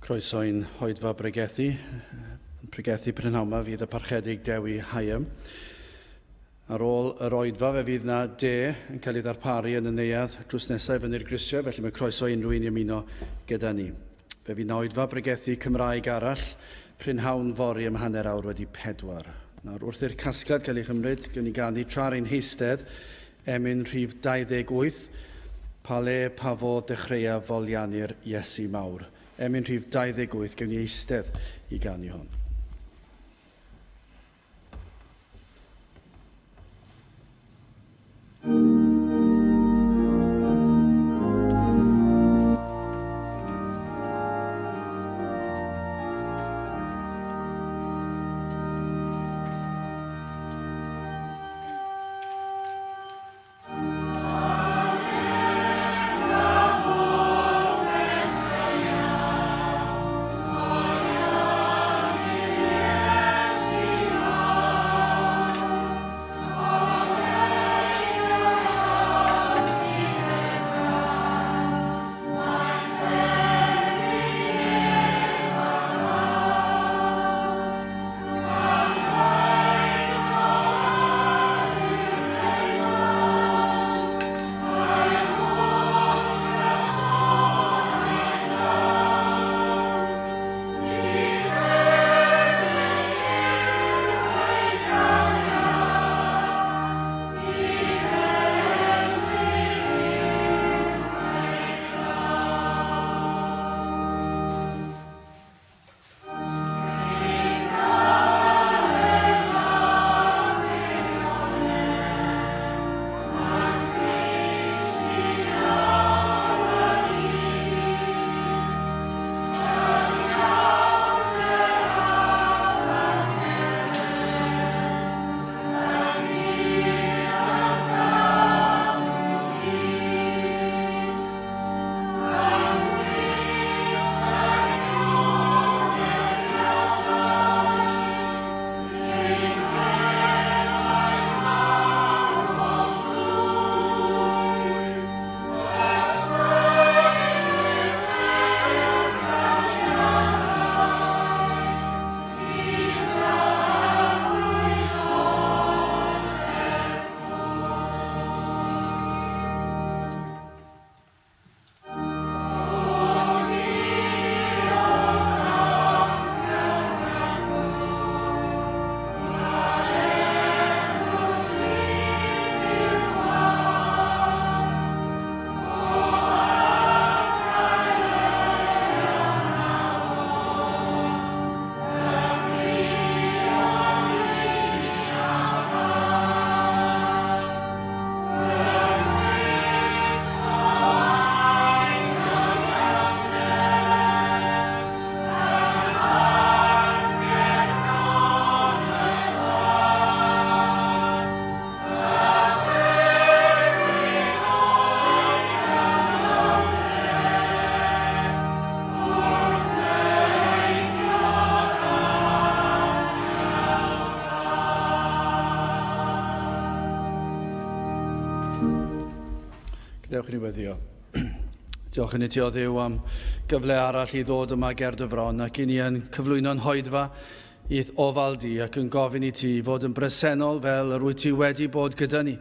Croeso i'n hoedfa bregethu. Yn pregethu prynhawn yma fydd y Parchedig Dewi Higham. Ar ôl yr oedfa fe fydd na de yn cael ei ddarparu yn y neuadd drws nesaf i fyny'r grisiau, felly mae croeso i unrhyw un i ymuno gyda ni. Fe fydd na oedfa bregethu Cymraeg arall prynhawn fory am 4:30. Nawr, wrth i'r casgliad cael ei chymryd, gewn ni ganu tra ar ein heistedd, emyn rhif 28, Pa le, pa fodd dechreua foliannu'r Iesu mawr. Emyn rhif 28, gewn ni eistedd i ganu hon. Gadewch i ni weddio. Diolch i ni ti o Dduw am gyfle arall i ddod yma ger dy fron ac i ni yn cyflwyno'n hoedfa i'th ofal di ac yn gofyn i ti fod yn bresennol fel yr wyt ti wedi bod gyda ni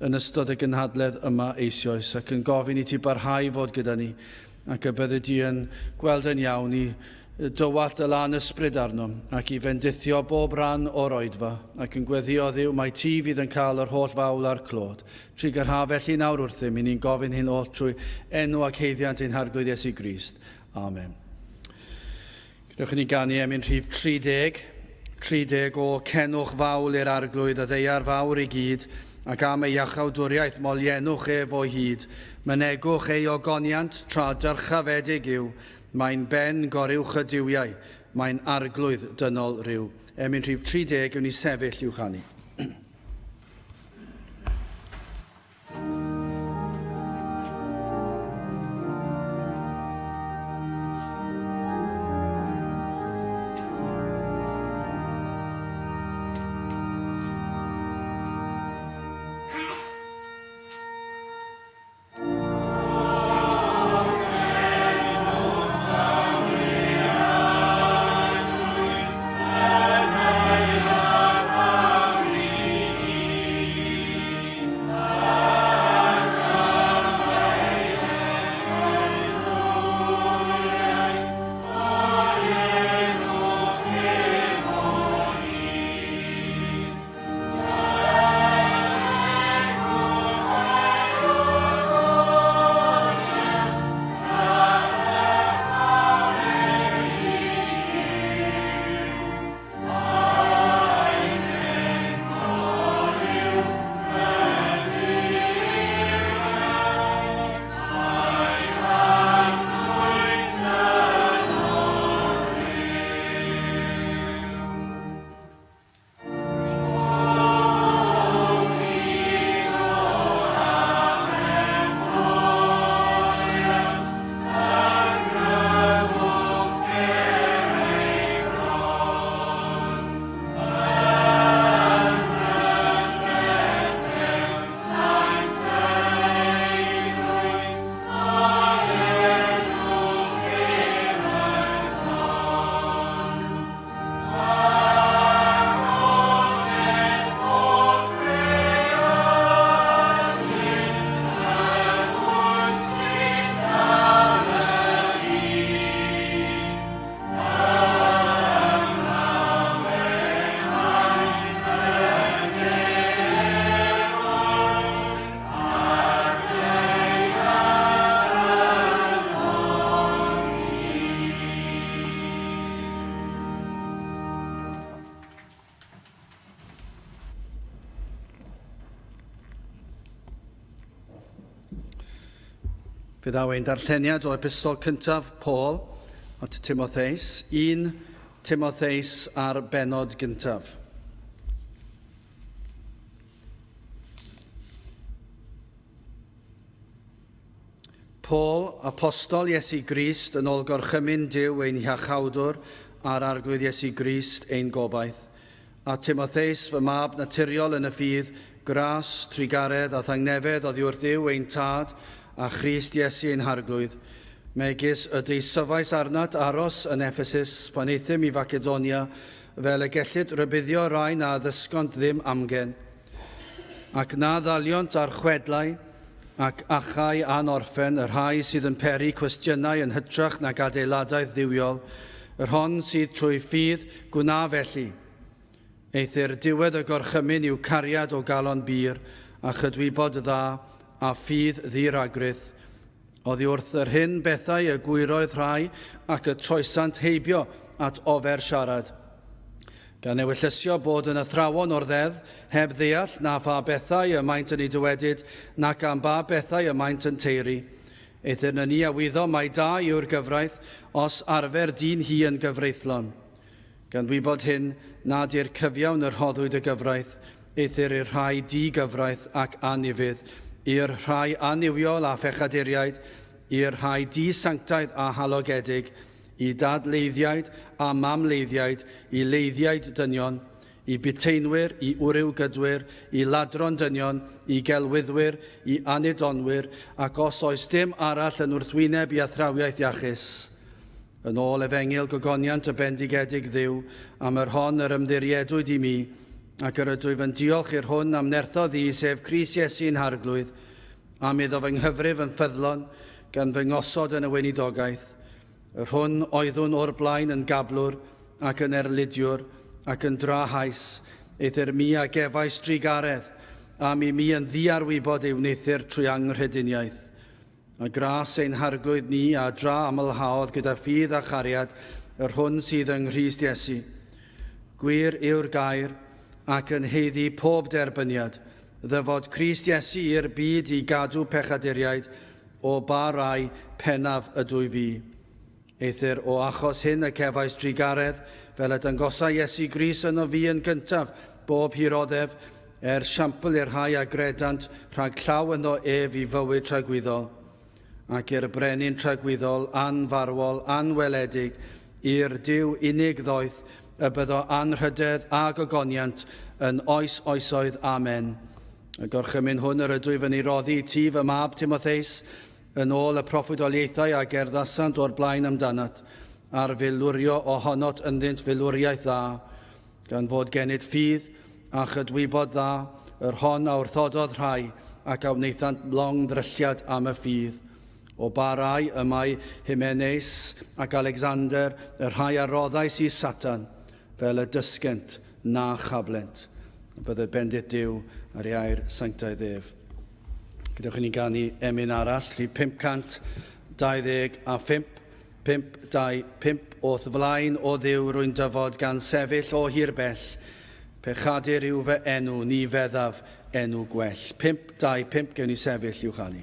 yn ystod y gynhadledd yma eisoes ac yn gofyn i ti barhau fod gyda ni ac y byddi di yn gweld yn iawn i dywallt y lân ysbryd arnom ac i fendithio bob rhan o'r oedfa ac yn gweddio Dduw mai ti fydd yn cael yr holl fawl a'r clod. Trugarha felly nawr wrthym, i ni'n gofyn hyn oll trwy enw ac haeddiant ein Harglwydd Iesu Grist. Amen. Gadewch i ni ganu emyn rhif 30, 30 o Cenwch fawl i'r Arglwydd y ddaear fawr i gyd, ac am ei iachawdwriaeth moliennwch ef o hyd. Mynegwch ei ogoniant tra dyrchafedig yw, mae'n ben goruwch y duwiau, mae'n arglwydd dynol ryw. Emyn rhif 30 yw ni sefyll i'w chanu. Fe ddaw ein darlleniad o epistol cyntaf Paul at Timotheus, 1 Timotheus ar benod gyntaf. Paul, apostol Iesu Grist, yn ôl gorchymyn Duw ein Hiachawdwr a'r Arglwydd Iesu Grist ein gobaith, a Timotheus fy mab naturiol yn y ffydd, gras, trugaredd a thangnefedd oddi wrth Dduw ein Tad a Christ Iesu ein Harglwydd, megis y deisyfais arnat aros yn Ephesus pan euthum i Facedonia, fel y gellid rhybuddio rai na addysgont ddim amgen, ac na ddaliont ar chwedlau ac achau anorffen y rhai sydd yn peri cwestiynau yn hytrach nag adeiladaeth dduwiol, yr hon sydd trwy ffydd gwna felly. Eithr diwedd y gorchymyn yw cariad o galon bur a chydwybod dda a ffydd ddi-ragrith, oddi wrth yr hyn bethau y gwyroedd rhai ac y troesant heibio at ofer siarad. Gan ewyllysio bod yn athrawon o'r ddeddf, heb ddeall na pha bethau y maent yn eu dywedyd, nac am ba bethau y maent yn taeru. Eithr na ni a wyddom mai da yw'r gyfraith, os arfer dyn hi yn gyfreithlon. Gan wybod hyn, nad i'r cyfiawn y rhoddwyd y gyfraith, eithr i'r rhai di-gyfraith ac anufudd, i'r rhai annuwiol a phechaduriaid, i'r rhai di-sanctaidd a halogedig, i dad-leiddiaid a mam-leiddiaid, i leiddiaid dynion, i buteinwyr, i wrywgydwyr, i ladron dynion, i gelwyddwyr, i anudonwyr, ac os oes dim arall yn wrthwyneb i athrawiaeth iachus. Yn ôl efengyl gogoniant y bendigedig Dduw, am yr hon yr ymddiriedwyd i mi, ac yr ydwyf yn diolch i'r hwn am nerthodd i, sef Crist Iesu'n Harglwydd, am iddo fy nghyfrif yn ffyddlon, gan fy ngosod yn y weinidogaeth, yr hwn oeddwn o'r blaen yn gablwr ac yn erlidiwr ac yn drahaus, eithr mi a gefais drugaredd, am i mi yn ddiarwybod ei wneuthur trwy anghrediniaeth. A gras ein Harglwydd ni a dra amlhaodd gyda ffydd a chariad yr hwn sydd yng Nghrist Iesu. Gwir yw'r gair, ac yn haeddu pob derbyniad, ddyfod Crist Iesu i'r byd i gadw pechaduriaid, o ba rai pennaf ydw i fi. Eithr o achos hyn y cefais drugaredd, fel y dangosai Iesu Grist yno fi yn gyntaf, bob hiroddef, er siampl i'r rhai a gredant rhag llaw ynddo ef i fywyd tragwyddol, ac i'r brenin tragwyddol, anfarwol, anweledig, i'r Duw unig ddoeth, y byddo anrhydedd a gogoniant yn oes oesoedd. Amen. Y gorchymyn hwn yr ydwyf yn ei roddi i ti, fy mab Timotheus, Yn ôl y proffwydoliaethau a gerddasant o'r blaen amdanat, a'r filwrio ohonot ynddynt filwriaeth dda, gan fod gennyt ffydd a chydwybod dda, yr hon a wrthododd rhai, ac a wnaethant long ddrylliad am y ffydd. O ba rai y mae Hymeneus ac Alexander, y rhai a roddais i Satan, fel y dysgent na chablent. A bydded bendith Duw ar ei air sanctaidd ef. Gadewch i ni ganu emyn arall, rhif 525, 525, O'th flaen, o Dduw, rwy'n dyfod gan sefyll o hir bell. Pechadur yw fy enw, ni feddaf enw gwell. 525, gewn ni sefyll i'w chanu.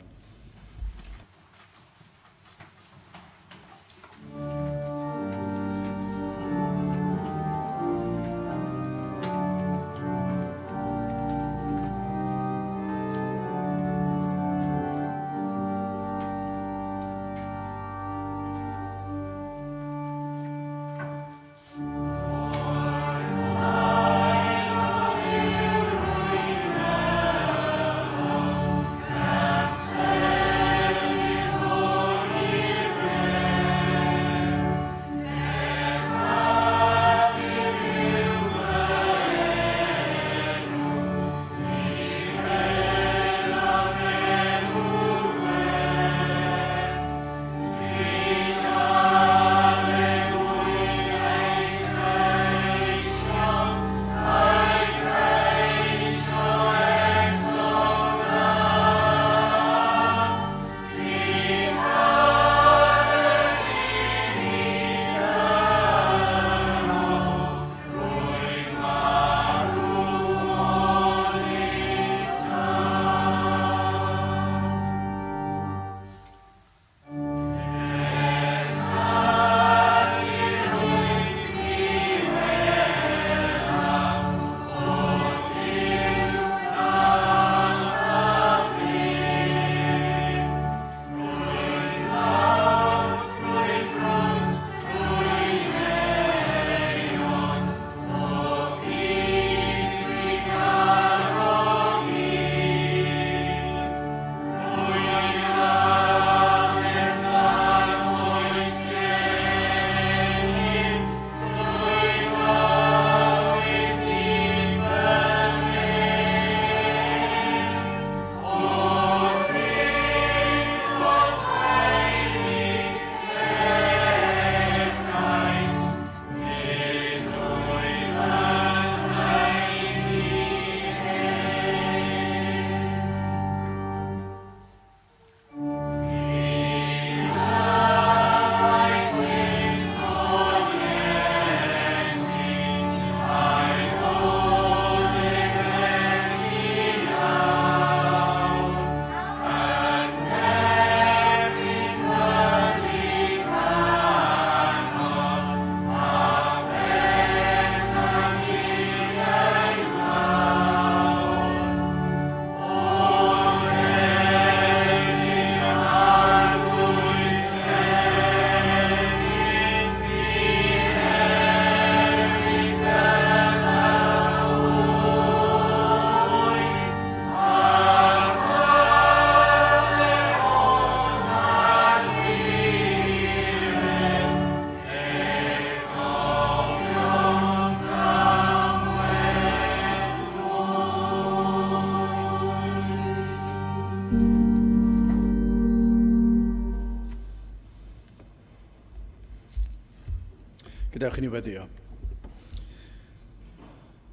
Gadewch i ni weddio.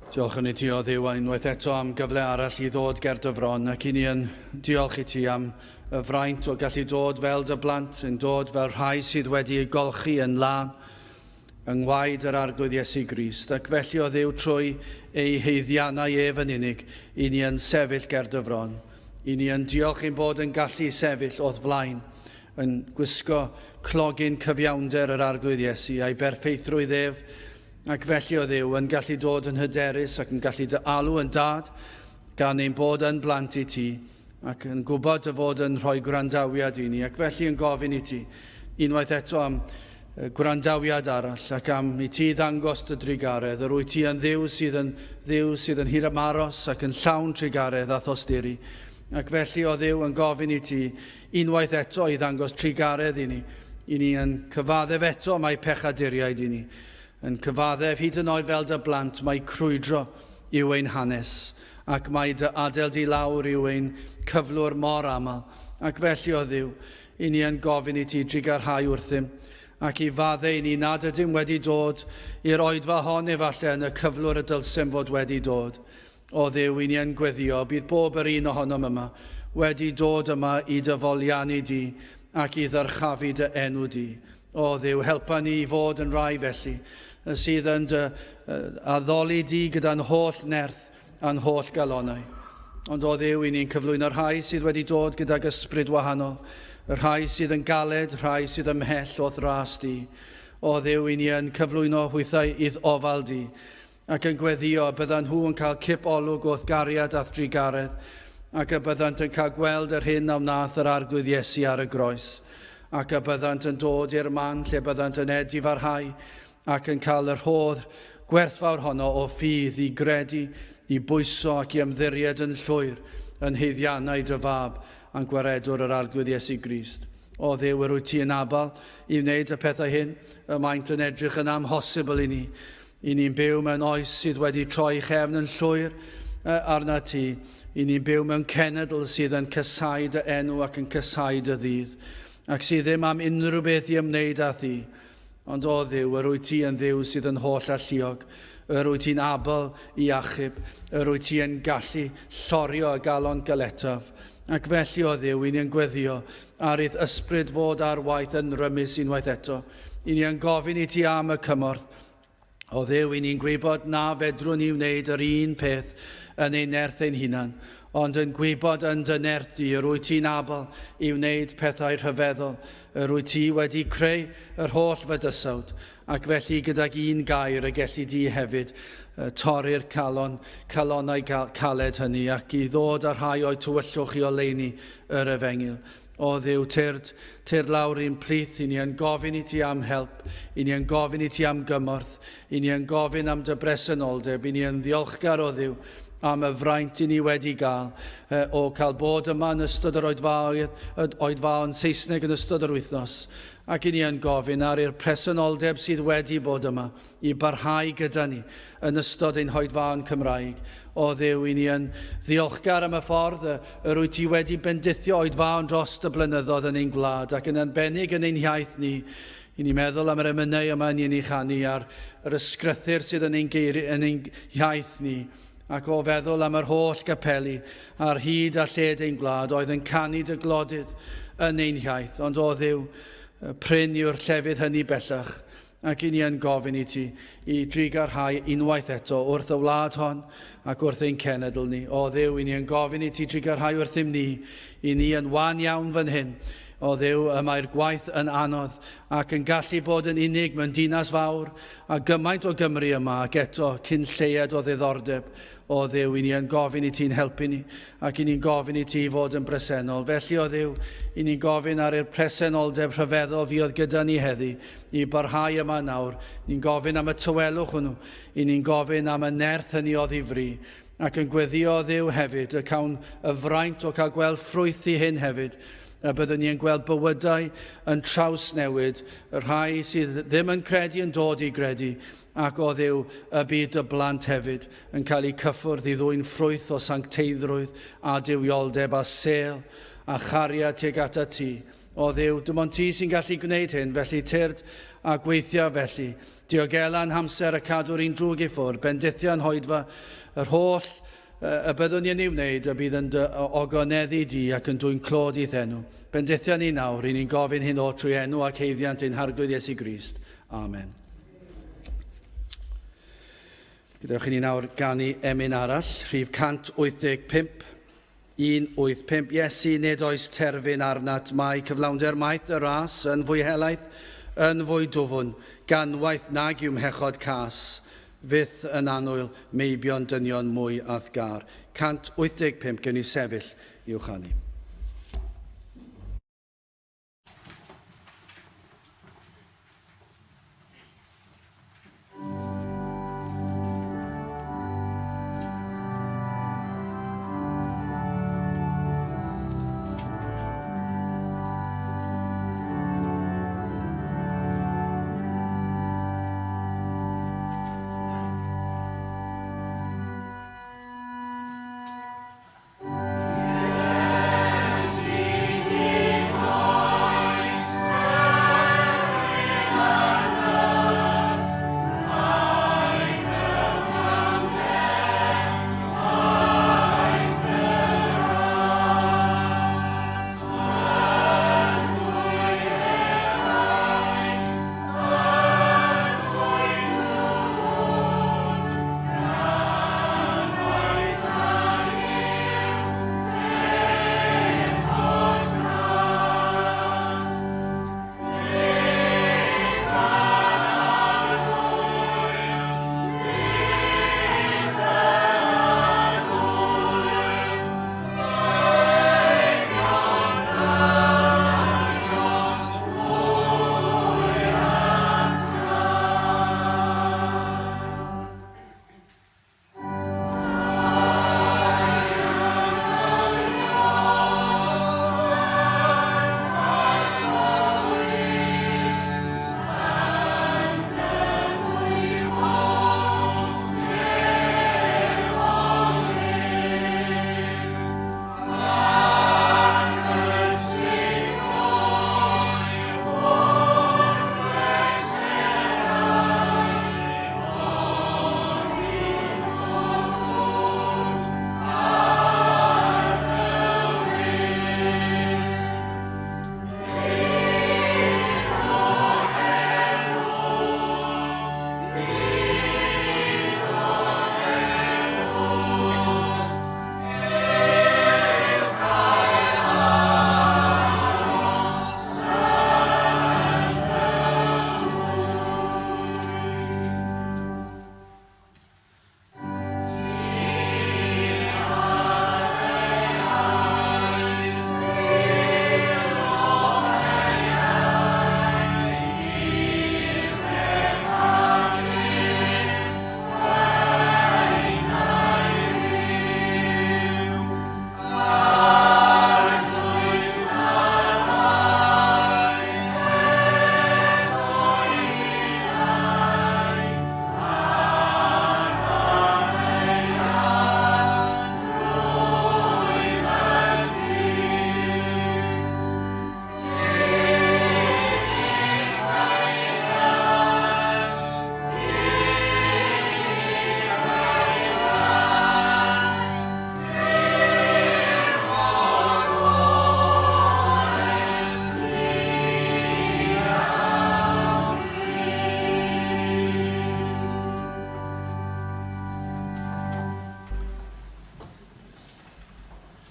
Diolch yn i ti o Dduw a unwaith eto am gyfle arall i ddod ger dy fron ac i ni yn diolch i ti am y fraint o gallu dod fel dy blant, yn dod fel rhai sydd wedi eu golchi yn lân yng ngwaed yr Arglwydd Iesu Grist, ac felly o Dduw trwy ei haeddiannau ef yn unig, i ni yn sefyll ger dy fron. I ni yn diolch ein bod yn gallu sefyll o'th flaen, yn gwisgo clogyn cyfiawnder yr Arglwydd Iesu a'i berffeithrwydd ef, ac felly o Dduw, yn gallu dod yn hyderus ac yn gallu dy alw yn dad, gan ein bod yn blant i ti, ac yn gwybod dy fod yn rhoi gwrandawiad i ni, ac felly yn gofyn i ti, unwaith eto am gwrandawiad arall, ac am i ti ddangos dy drugaredd, yr wyt ti yn Dduw sydd yn Dduw sydd yn hirymaros ac yn llawn trugaredd a thosturi. Ac felly, o Dduw, yn gofyn i ti unwaith eto i ddangos trugaredd i ni, i ni yn cyfaddef eto mai pechaduriaid i ni, yn cyfaddef hyd yn oed fel dy blant mai crwydro yw ein hanes, ac mai dy adael di lawr yw ein cyflwr mor aml. Ac felly, o Dduw, i ni yn gofyn i ti drugarhau wrthym, ac i faddau i ni nad ydym wedi dod i'r oedfa hon efallai yn y cyflwr y dylsem fod wedi dod. O Dduw, i ni yn gweddio, bydd bob yr un ohonom yma wedi dod yma i dy foliannu di ac i ddyrchafu dy enw di. O Dduw, helpa ni i fod yn rai felly, sydd yn dy addoli di gyda'n holl nerth a'n holl galonnau. Ond o Dduw, i ni'n cyflwyno'r rhai sydd wedi dod gydag ysbryd wahanol, y rhai sydd yn galed, rhai sydd ymhell o'th ras di. O Dduw, i ni yn cyflwyno hwythau i'th ofal di, ac yn gweddio y byddan nhw yn cael cip olwg o'th gariad a'th drugaredd, ac y byddant yn cael gweld yr hyn a wnaeth yr Arglwydd Iesu ar y groes, ac y byddant yn dod i'r man lle byddant yn edifarhau ac yn cael y rhodd gwerthfawr honno o ffydd i gredu, i bwyso ac i ymddiried yn llwyr yn haeddiannau dy Fab a'n Gwaredwr yr Arglwydd Iesu Grist. O Dduw, yr wyt ti yn abal i wneud y pethau hyn, y maent yn edrych yn amhosibl i ni. I ni'n byw mewn oes sydd wedi troi chefn yn llwyr arna ti. I ni'n byw mewn cenedl sydd yn casáu dy enw ac yn casáu dy ddydd, ac sydd ddim am unrhyw beth i ymwneud â thi. Ond o Dduw, yr wyt ti yn Dduw sydd yn holl alluog, yr wyt ti'n abl i achub, yr wyt ti yn gallu llorio y galon galetaf. Ac felly, o Dduw, i ni'n gweddio ar i'th ysbryd fod ar waith yn rymus unwaith eto. I ni yn gofyn i ti am y cymorth. O Dduw, i ni'n gwybod na fedrwn ni wneud yr un peth yn ein nerth ein hunan, ond yn gwybod yn dy nerth di, yr wyt ti'n abl i wneud pethau rhyfeddol, yr wyt ti wedi creu yr holl fydysawd, ac felly gydag un gair y gelli di hefyd torri'r calon, calonnau caled hynny, ac i ddod â rhai o'u tywyllwch i oleuni yr efengyl. O Dduw, tyrd, tyrd lawr i'n plith, i ni yn gofyn i ti am help, i ni yn gofyn i ti am gymorth, i ni yn gofyn am dy bresenoldeb, i ni yn ddiolchgar o Dduw am y fraint i ni wedi gael o cael bod yma yn ystod yr oedfaon Saesneg yn ystod yr wythnos, ac i ni yn gofyn ar i'r presenoldeb sydd wedi bod yma i barhau gyda ni yn ystod ein hoedfaon Cymraeg. O Dduw, i ni yn ddiolchgar am y ffordd yr wyt ti wedi bendithio oedfaon dros y blynyddoedd yn ein gwlad ac yn arbennig yn ein hiaith ni. I ni meddwl am yr emynau yma ni'n ei chanu a'r yr ysgrythur sydd yn ein, geiri, yn ein hiaith ni, ac o feddwl am yr holl gapeli ar hyd a lled ein gwlad oedd yn canu dy glodydd yn ein hiaith. Ond o Dduw, prin yw'r llefydd hynny bellach, Ac i ni yn gofyn i ti i drugarhau unwaith eto wrth y wlad hon ac wrth ein cenedl ni. O Dduw, i ni yn gofyn i ti drugarhau wrthym ni, i ni yn wan iawn fan hyn. O Dduw, y mae'r gwaith yn anodd ac yn gallu bod yn unig mewn dinas fawr a gymaint o Gymru yma ac eto cyn lleied o ddiddordeb. O Dduw, i ni yn gofyn i ti'n helpu ni ac i ni'n gofyn i ti fod yn bresennol. Felly, o Dduw, i ni'n gofyn ar i'r presenoldeb rhyfeddol fuodd gyda ni heddi i barhau yma nawr. Ni'n gofyn am y tawelwch hwnnw. I ni'n gofyn am y nerth hynny o ddifri. Ac yn gweddio, o Dduw, hefyd, y cawn y fraint o cael gweld ffrwyth i hyn hefyd, y byddwn ni yn gweld bywydau yn trawsnewid, y rhai sydd ddim yn credu yn dod i gredu, Ac o Dduw, y bydd dy blant hefyd yn cael eu cyffwrdd i ddwyn ffrwyth o sancteiddrwydd a duwioldeb a sêl a chariad tuag atat ti. O Dduw, dim ond ti sy'n gallu gwneud hyn, felly tyrd a gweithia felly. Diogela'n hamser a cadw'r un drwg i ffwrdd, bendithia'n hoedfa yr holl y byddwn ni yn ei wneud y bydd yn dy ogoneddu di ac yn dwyn clod i'th enw. Bendithia ni nawr, i ni'n gofyn hyn oll trwy enw ac haeddiant ein Harglwydd Iesu Grist. Amen. Gadewch i ni nawr ganu emyn arall, rhif 185, 185. Iesu, nid oes terfyn arnat, mae cyflawnder maith y ras yn fwy helaeth, yn fwy dwfwn, ganwaith nag yw mhechod cas, fyth yn annwyl, meibion dynion mwy a'th gar. 185, gewn ni sefyll i'w chanu.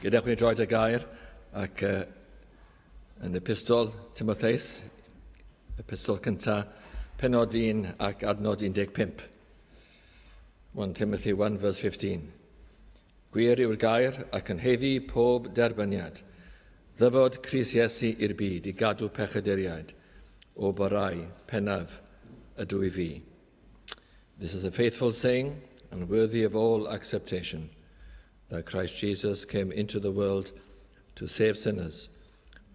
Gadewch i ni droi at y gair ac uh, yn epistol Timotheus, epistol cyntaf, penod 1 ac adnod 15. 1 Timothy 1 verse 15. Gwir yw'r gair ac yn heiddi pob derbyniad. Ddyfod Cris Iesu i'r byd i gadw pechaduriaid o barau pennaf ydw i fi. This is a faithful saying and worthy of all acceptation, that Christ Jesus came into the world to save sinners,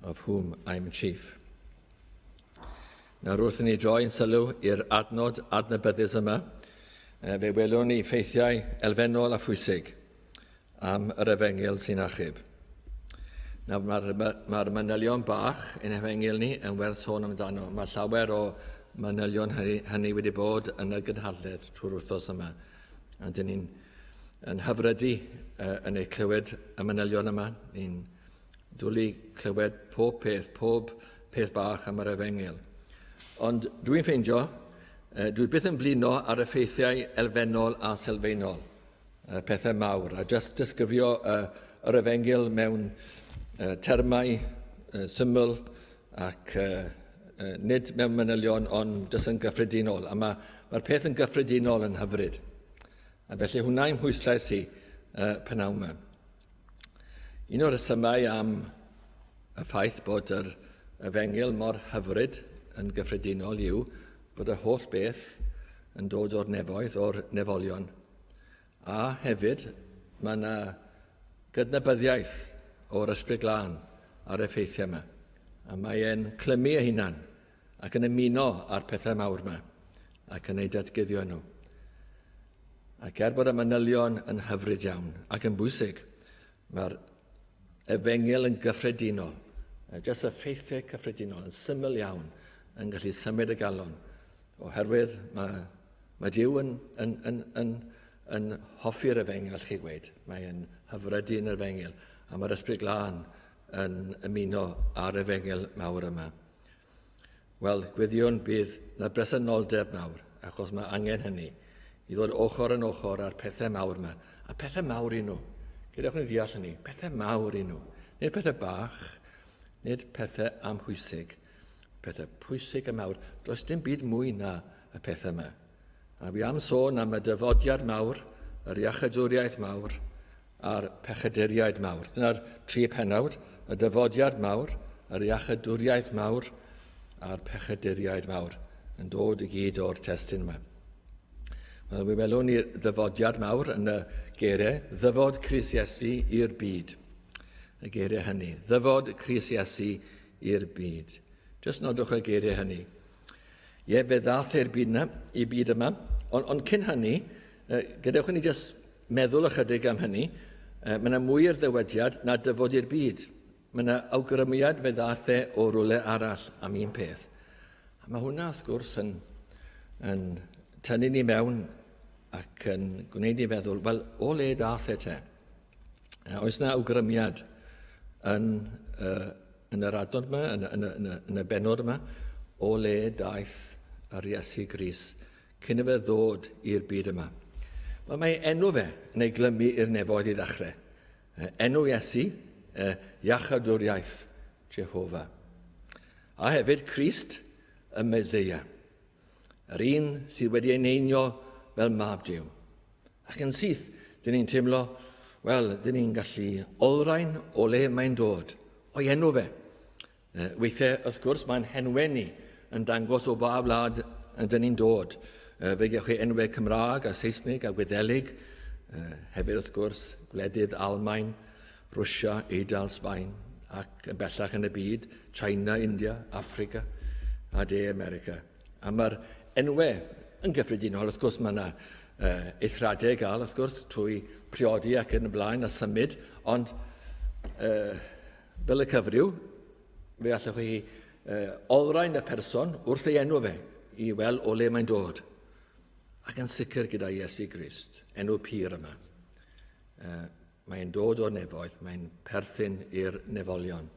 of whom I am chief. Nawr wrth i ni droi'n sylw i'r adnod adnabyddus yma, fe welwn ni ffeithiau elfennol a phwysig am yr efengyl sy'n achub. Nawr mae'r ma manylion bach yn efengyl ni yn werth sôn amdano. Mae llawer o manylion hynny, hynny wedi bod yn y gynhadledd trwy'r wythnos yma. A dyn ni'n yn hyfrydu uh, yn ei clywed y manylion yma. Ni'n dwlu clywed pob peth, pob peth bach am yr efengyl. Ond dwi'n ffeindio, uh, dwi byth yn blino ar effeithiau elfennol a sylfaenol, uh, pethau mawr, a just disgrifio uh, yr efengyl mewn uh, termau uh, syml ac uh, uh, nid mewn manylion, ond jyst yn gyffredinol. A mae'r ma peth yn gyffredinol yn hyfryd. A felly hwnna i'm hwyslais i uh, pynawn yma. Un o'r rhesymau am y ffaith bod yr efengyl mor hyfryd yn gyffredinol yw bod y holl beth yn dod o'r nefoedd, o'r nefolion. A hefyd, mae yna gydnabyddiaeth o'r Ysbryd Glân a'r effeithiau yma. A mae e'n clymu ei hunan ac yn ymuno â'r pethau mawr yma ac yn eu datguddio nhw. Ac er bod y manylion yn hyfryd iawn ac yn bwysig, mae'r efengyl yn gyffredinol, jyst y ffeithiau cyffredinol yn syml iawn yn gallu symud y galon, oherwydd mae, mae Duw yn, yn, yn, yn, yn hoffi'r efengyl, allwch chi gweud. Mae'n hyfrydu yn yr efengyl, a mae'r Ysbryd Glân yn ymuno â'r efengyl mawr yma. Wel, gweddiwn bydd na bresenoldeb mawr, achos mae angen hynny, i ddod ochr yn ochr â'r pethau mawr yma. A pethau mawr i nhw. Gadewch ni ddeall hynny. Pethau mawr i nhw. Nid pethau bach, nid pethau amhwysig. Pethau pwysig a mawr. Does dim byd mwy na y pethau yma. A fi am sôn am y dyfodiad mawr, yr iachydwriaeth mawr, a'r pechaduriaid mawr. Dyna'r tri pennawd, y dyfodiad mawr, yr iachydwriaeth mawr, a'r pechaduriaid mawr, yn dod i gyd o'r testun yma. Wel, mi welwn ni ddyfodiad mawr yn y geiriau, ddyfod Cris Iesu i'r byd. Y geiriau hynny, ddyfod Cris Iesu i'r byd. Just nodwch y geiriau hynny. Ie, fe ddath e'r byd yna, i byd yma. Ond on cyn hynny, gadewch i ni just meddwl ychydig am hynny. Mae yna mwy i'r ddywediad na dyfod i'r byd. Mae yna awgrymiad fe ddath e o rwle arall am un peth. A mae hwnna, wrth gwrs, yn, yn tynnu ni mewn ac yn gwneud ni feddwl, wel, o le dath e te? Oes yna awgrymiad yn, uh, yn yr adnod yma, yn, yn, yn, yn y benod yma, o le daeth yr Iesu Gris cyn i fe ddod i'r byd yma. Wel, mae enw fe yn ei glymu i'r nefoedd i ddechrau. Enw Iesu, iachadwriaeth Jehofa. A hefyd Crist, y Meseia. Yr un sydd wedi ei neinio fel mab Duw. Ac yn syth, dyn ni'n teimlo, wel, dyn ni'n gallu olrhain o le mae'n dod, o'i enw fe. Weithiau, wrth gwrs, mae'n henwe ni yn dangos o ba wlad dyn ni'n dod. Fe gewch chi enwau Cymraeg a Saesneg a Gwyddelig, hefyd, wrth gwrs, gwledydd Almaen, Rwsia, Eidal, Sbaen, ac yn bellach yn y byd, China, India, Affrica a De America. A mae'r enwau yn gyffredinol, wrth gwrs, mae yna uh, eithradau gael, wrth gwrs, trwy priodi ac yn y blaen a symud, ond uh, fel y cyfryw, fe allwch chi uh, olrhain y person wrth ei enw fe i weld o le mae'n dod. Ac yn sicr gyda Iesu Grist, enw pur yma. Uh, Mae'n dod o'r nefoedd, mae'n perthyn i'r nefolion.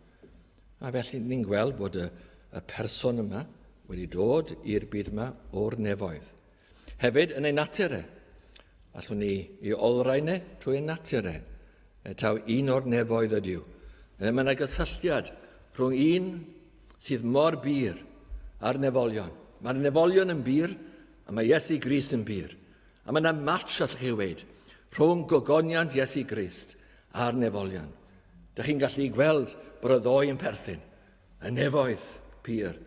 A felly ni'n gweld bod y, y person yma wedi dod i'r byd yma o'r nefoedd. Hefyd yn ei natur e. Allwn ni i olrhain e trwy ei natur e. e taw un o'r nefoedd ydyw. E, mae yna gysylltiad rhwng un sydd mor bur a'r nefolion. Mae'r nefolion yn bur a mae Iesu Grist yn bur. A mae yna match, allwch chi weud, rhwng gogoniant Iesu Grist a'r nefolion. Dych chi'n gallu gweld bod y ddoi yn perthyn, y nefoedd pur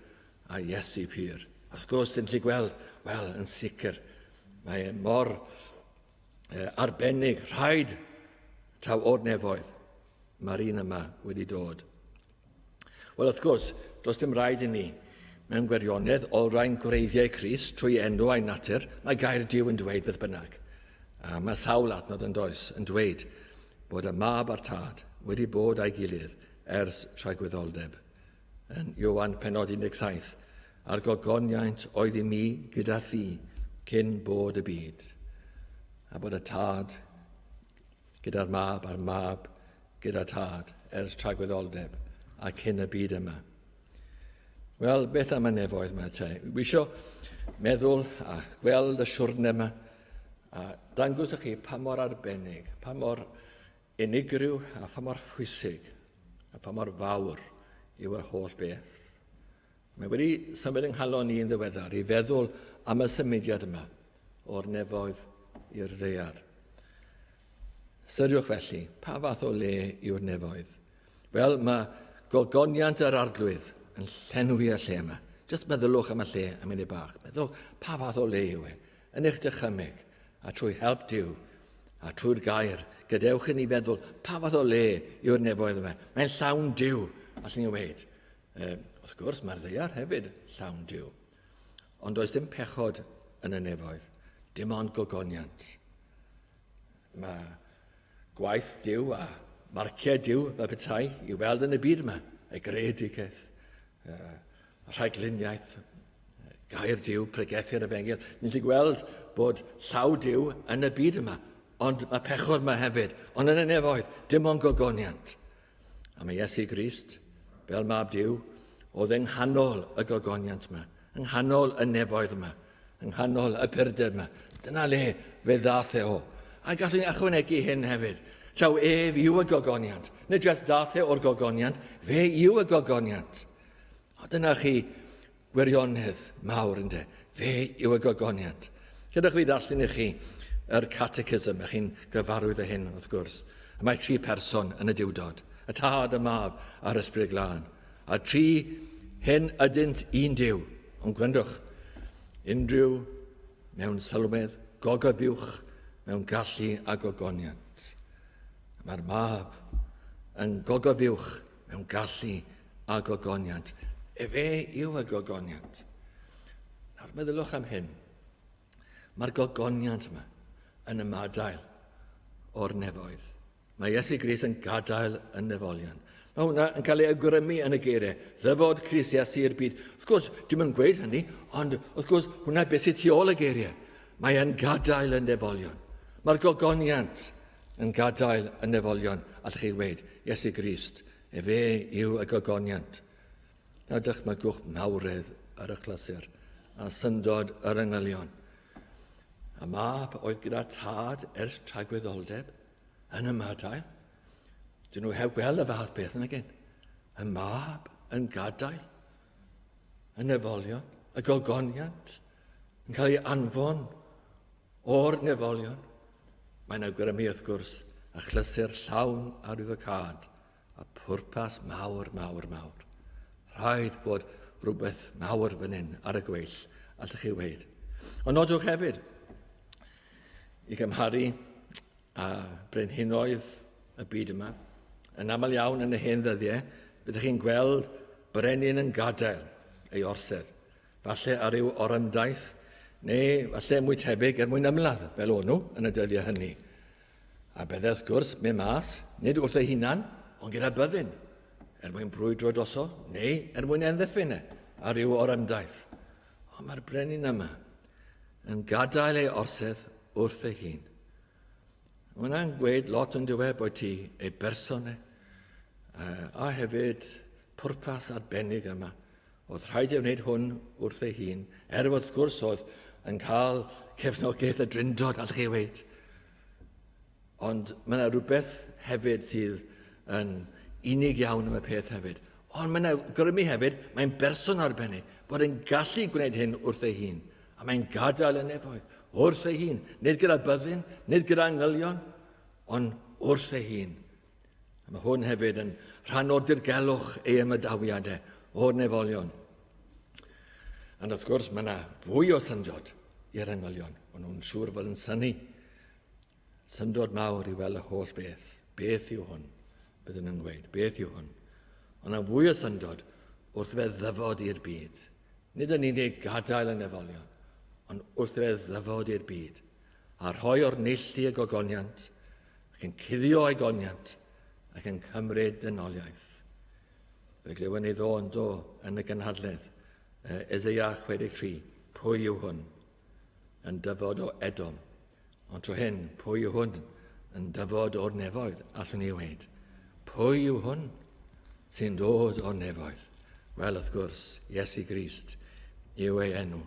a Iesu pur. Wrth gwrs, yn gallu gweld, wel, yn sicr, mae e mor eh, arbennig, rhaid taw o'r nefoedd mae'r un yma wedi dod. Wel, wrth gwrs, does dim rhaid i ni, mewn gwirionedd, olrhain gwreiddiau Crist trwy enw a'i natur, mae gair Duw yn dweud beth bynnag. A mae sawl adnod yn does yn dweud bod y mab a'r tad wedi bod a'i gilydd ers tragwyddoldeb. Yn Ioan penod 17. a'r gogoniant oedd i mi gyda thi cyn bod y byd. A bod y tad gyda'r mab a'r mab gyda tad ers tragwyddoldeb a cyn y byd yma. Wel, beth am y nefoedd yma te? Wi eisiau meddwl a gweld y siwrne yma a dangos i chi pa mor arbennig, pa mor unigryw a pha mor phwysig a pa mor fawr yw yr holl beth. Mae wedi symud yng nghalon i yn ddiweddar i feddwl am y symudiad yma o'r nefoedd i'r ddaear. Ystyriwch felly, pa fath o le yw'r nefoedd? Wel, mae gogoniant yr arglwydd yn llenwi y lle yma. Just meddylwch am y lle am munud bach. Meddylwch pa fath o le yw e. Yn eich dychymyg, a trwy help Duw, a trwy'r gair, gadewch i ni feddwl pa fath o le yw'r nefoedd yma. Mae'n llawn Duw, allwn ni weud. E, wrth gwrs, mae'r ddaear hefyd llawn Duw. Ond does dim pechod yn y nefoedd, dim ond gogoniant. Mae gwaith Duw a marciau Duw fel petai i weld yn y byd yma, y greadigaeth, y rhagluniaeth, gair Duw, pregethu'r efengyl. Ni'n gallu gweld bod llaw Duw yn y byd yma, ond mae pechod yma hefyd, ond yn y nefoedd, dim ond gogoniant. A mae Iesu Grist, fel mab Duw, oedd yng nghanol y gogoniant yma, yng nghanol y nefoedd yma, yng nghanol y purdeb yma. Dyna le fe ddath e o. A gallwn ni ychwanegu hyn hefyd. Taw ef yw y gogoniant. Nid jyst dath e o'r gogoniant, fe yw y gogoniant. A dyna chi Gwirionedd mawr ynde? Fe yw y gogoniant. Gadewch fi ddarllen i chi yr catechism, ych chi'n gyfarwydd â hyn wrth gwrs. Y mae tri person yn y Duwdod, y Tad, y Mab a'r Ysbryd Glân. A tri hyn ydynt un Duw. Ond gwrandwch, unrhyw mewn sylwedd, gogofiwch mewn gallu a gogoniant. Mae'r Mab yn gogofiwch mewn gallu a gogoniant. Efe yw y gogoniant. Nawr meddyliwch am hyn. Mae'r gogoniant yma yn ymadael o'r nefoedd. Mae Iesu Grist yn gadael y nefolion. Mae hwnna yn cael ei awgrymu yn y geiriau. Ddyfod Crist Iesu i'r byd. Wrth gwrs, dwi'n yn gweud hynny, ond wrth gwrs, hwnna beth sydd tu ôl y geiriau. Mae e'n gadael y nefolion. Mae'r gogoniant yn gadael y nefolion, allwch chi weud, Iesu Grist, efe yw y gogoniant. Nawr dychmygwch mawredd yr achlysur a syndod yr angylion. A mab oedd gyda tad ers tragwyddoldeb yn ymadael. Dyn nhw heb gweld y fath beth yn y Y mab yn gadael y nefolion, y gogoniant, yn cael ei anfon O'r nefolion, mae'n awgrymu wrth gwrs achlysur llawn arwyddocâd a pwrpas mawr, mawr, mawr. Rhaid bod rhywbeth mawr fan hyn ar y gweill, allwch chi weud. Ond nodwch hefyd, i gymharu â brenhinoedd y byd yma, yn aml iawn yn y hen ddyddiau, byddwch chi'n gweld brenin yn gadael ei orsedd. Falle ar ryw orymdaith, neu falle mwy tebyg er mwyn ymladd, fel o'n nhw yn y dyddiau hynny. A bydde wrth gwrs mynd mas, nid wrth ei hunan, ond gyda byddin, er mwyn brwydro droso, neu er mwyn enddifyn e ar ryw orymdaith. Ond mae'r brenin yma yn gadael ei orsedd wrth ei hun. Mae hwnna'n gweud lot yn dywe bod ti ei berson e, a hefyd pwrpas arbennig yma. Oedd rhaid ei wneud hwn wrth ei hun, er wrth gwrs oedd yn cael cefnogaeth y drindod, allwch chi weud. Ond mae yna rhywbeth hefyd sydd yn unig iawn am y peth hefyd. Ond mae yna grymu hefyd, mae'n berson arbennig, bod yn gallu gwneud hyn wrth ei hun. A mae'n gadael y nefoedd wrth ei hun, nid gyda byddin, nid gyda angylion, ond wrth ei hun. A mae hwn hefyd yn rhan o'r dirgelwch ei ymadawiad e o'r nefolion. Ond wrth gwrs, mae yna fwy o syndod i'r angylion. Maen nhw'n siŵr fod yn syni. Syndod mawr i weld y holl beth. Beth yw hwn? Byddwn nhw'n gweud, beth yw hwn? Ond yna fwy o syndod wrth fe ddyfod i'r byd. Nid yn unig gadael y nefolion, ond wrth fe ddyfod i'r byd, a rhoi o'r neilltu y gogoniant, ac yn cuddio ei goniant ac yn cymryd dynoliaeth. Fe glywon ni ddo yn do yn y gynhadledd. Eseia 63, pwy yw hwn? Yn dyfod o Edom. Ond tro hyn, pwy yw hwn? Yn dyfod o'r nefoedd, allwn ni weud. Pwy yw hwn sy'n dod o'r nefoedd? Wel, wrth gwrs, Iesu Grist yw ei enw.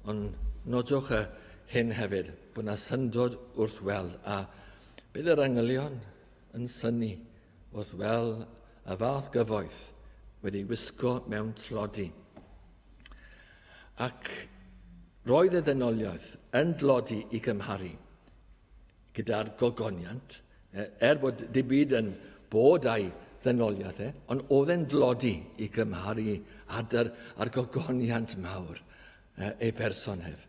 Ond nodwch y hyn hefyd, bod yna syndod wrth weld, a bydd yr angylion yn synnu wrth weld y fath gyfoeth wedi wisgo mewn tlodi. Ac roedd y ddynoliaeth yn dlodi i gymharu gyda'r gogoniant, er bod dim byd yn bod a'i ddynoliaeth e, ond oedd e'n dlodi i gymharu â'r, ar gogoniant mawr ei berson hef.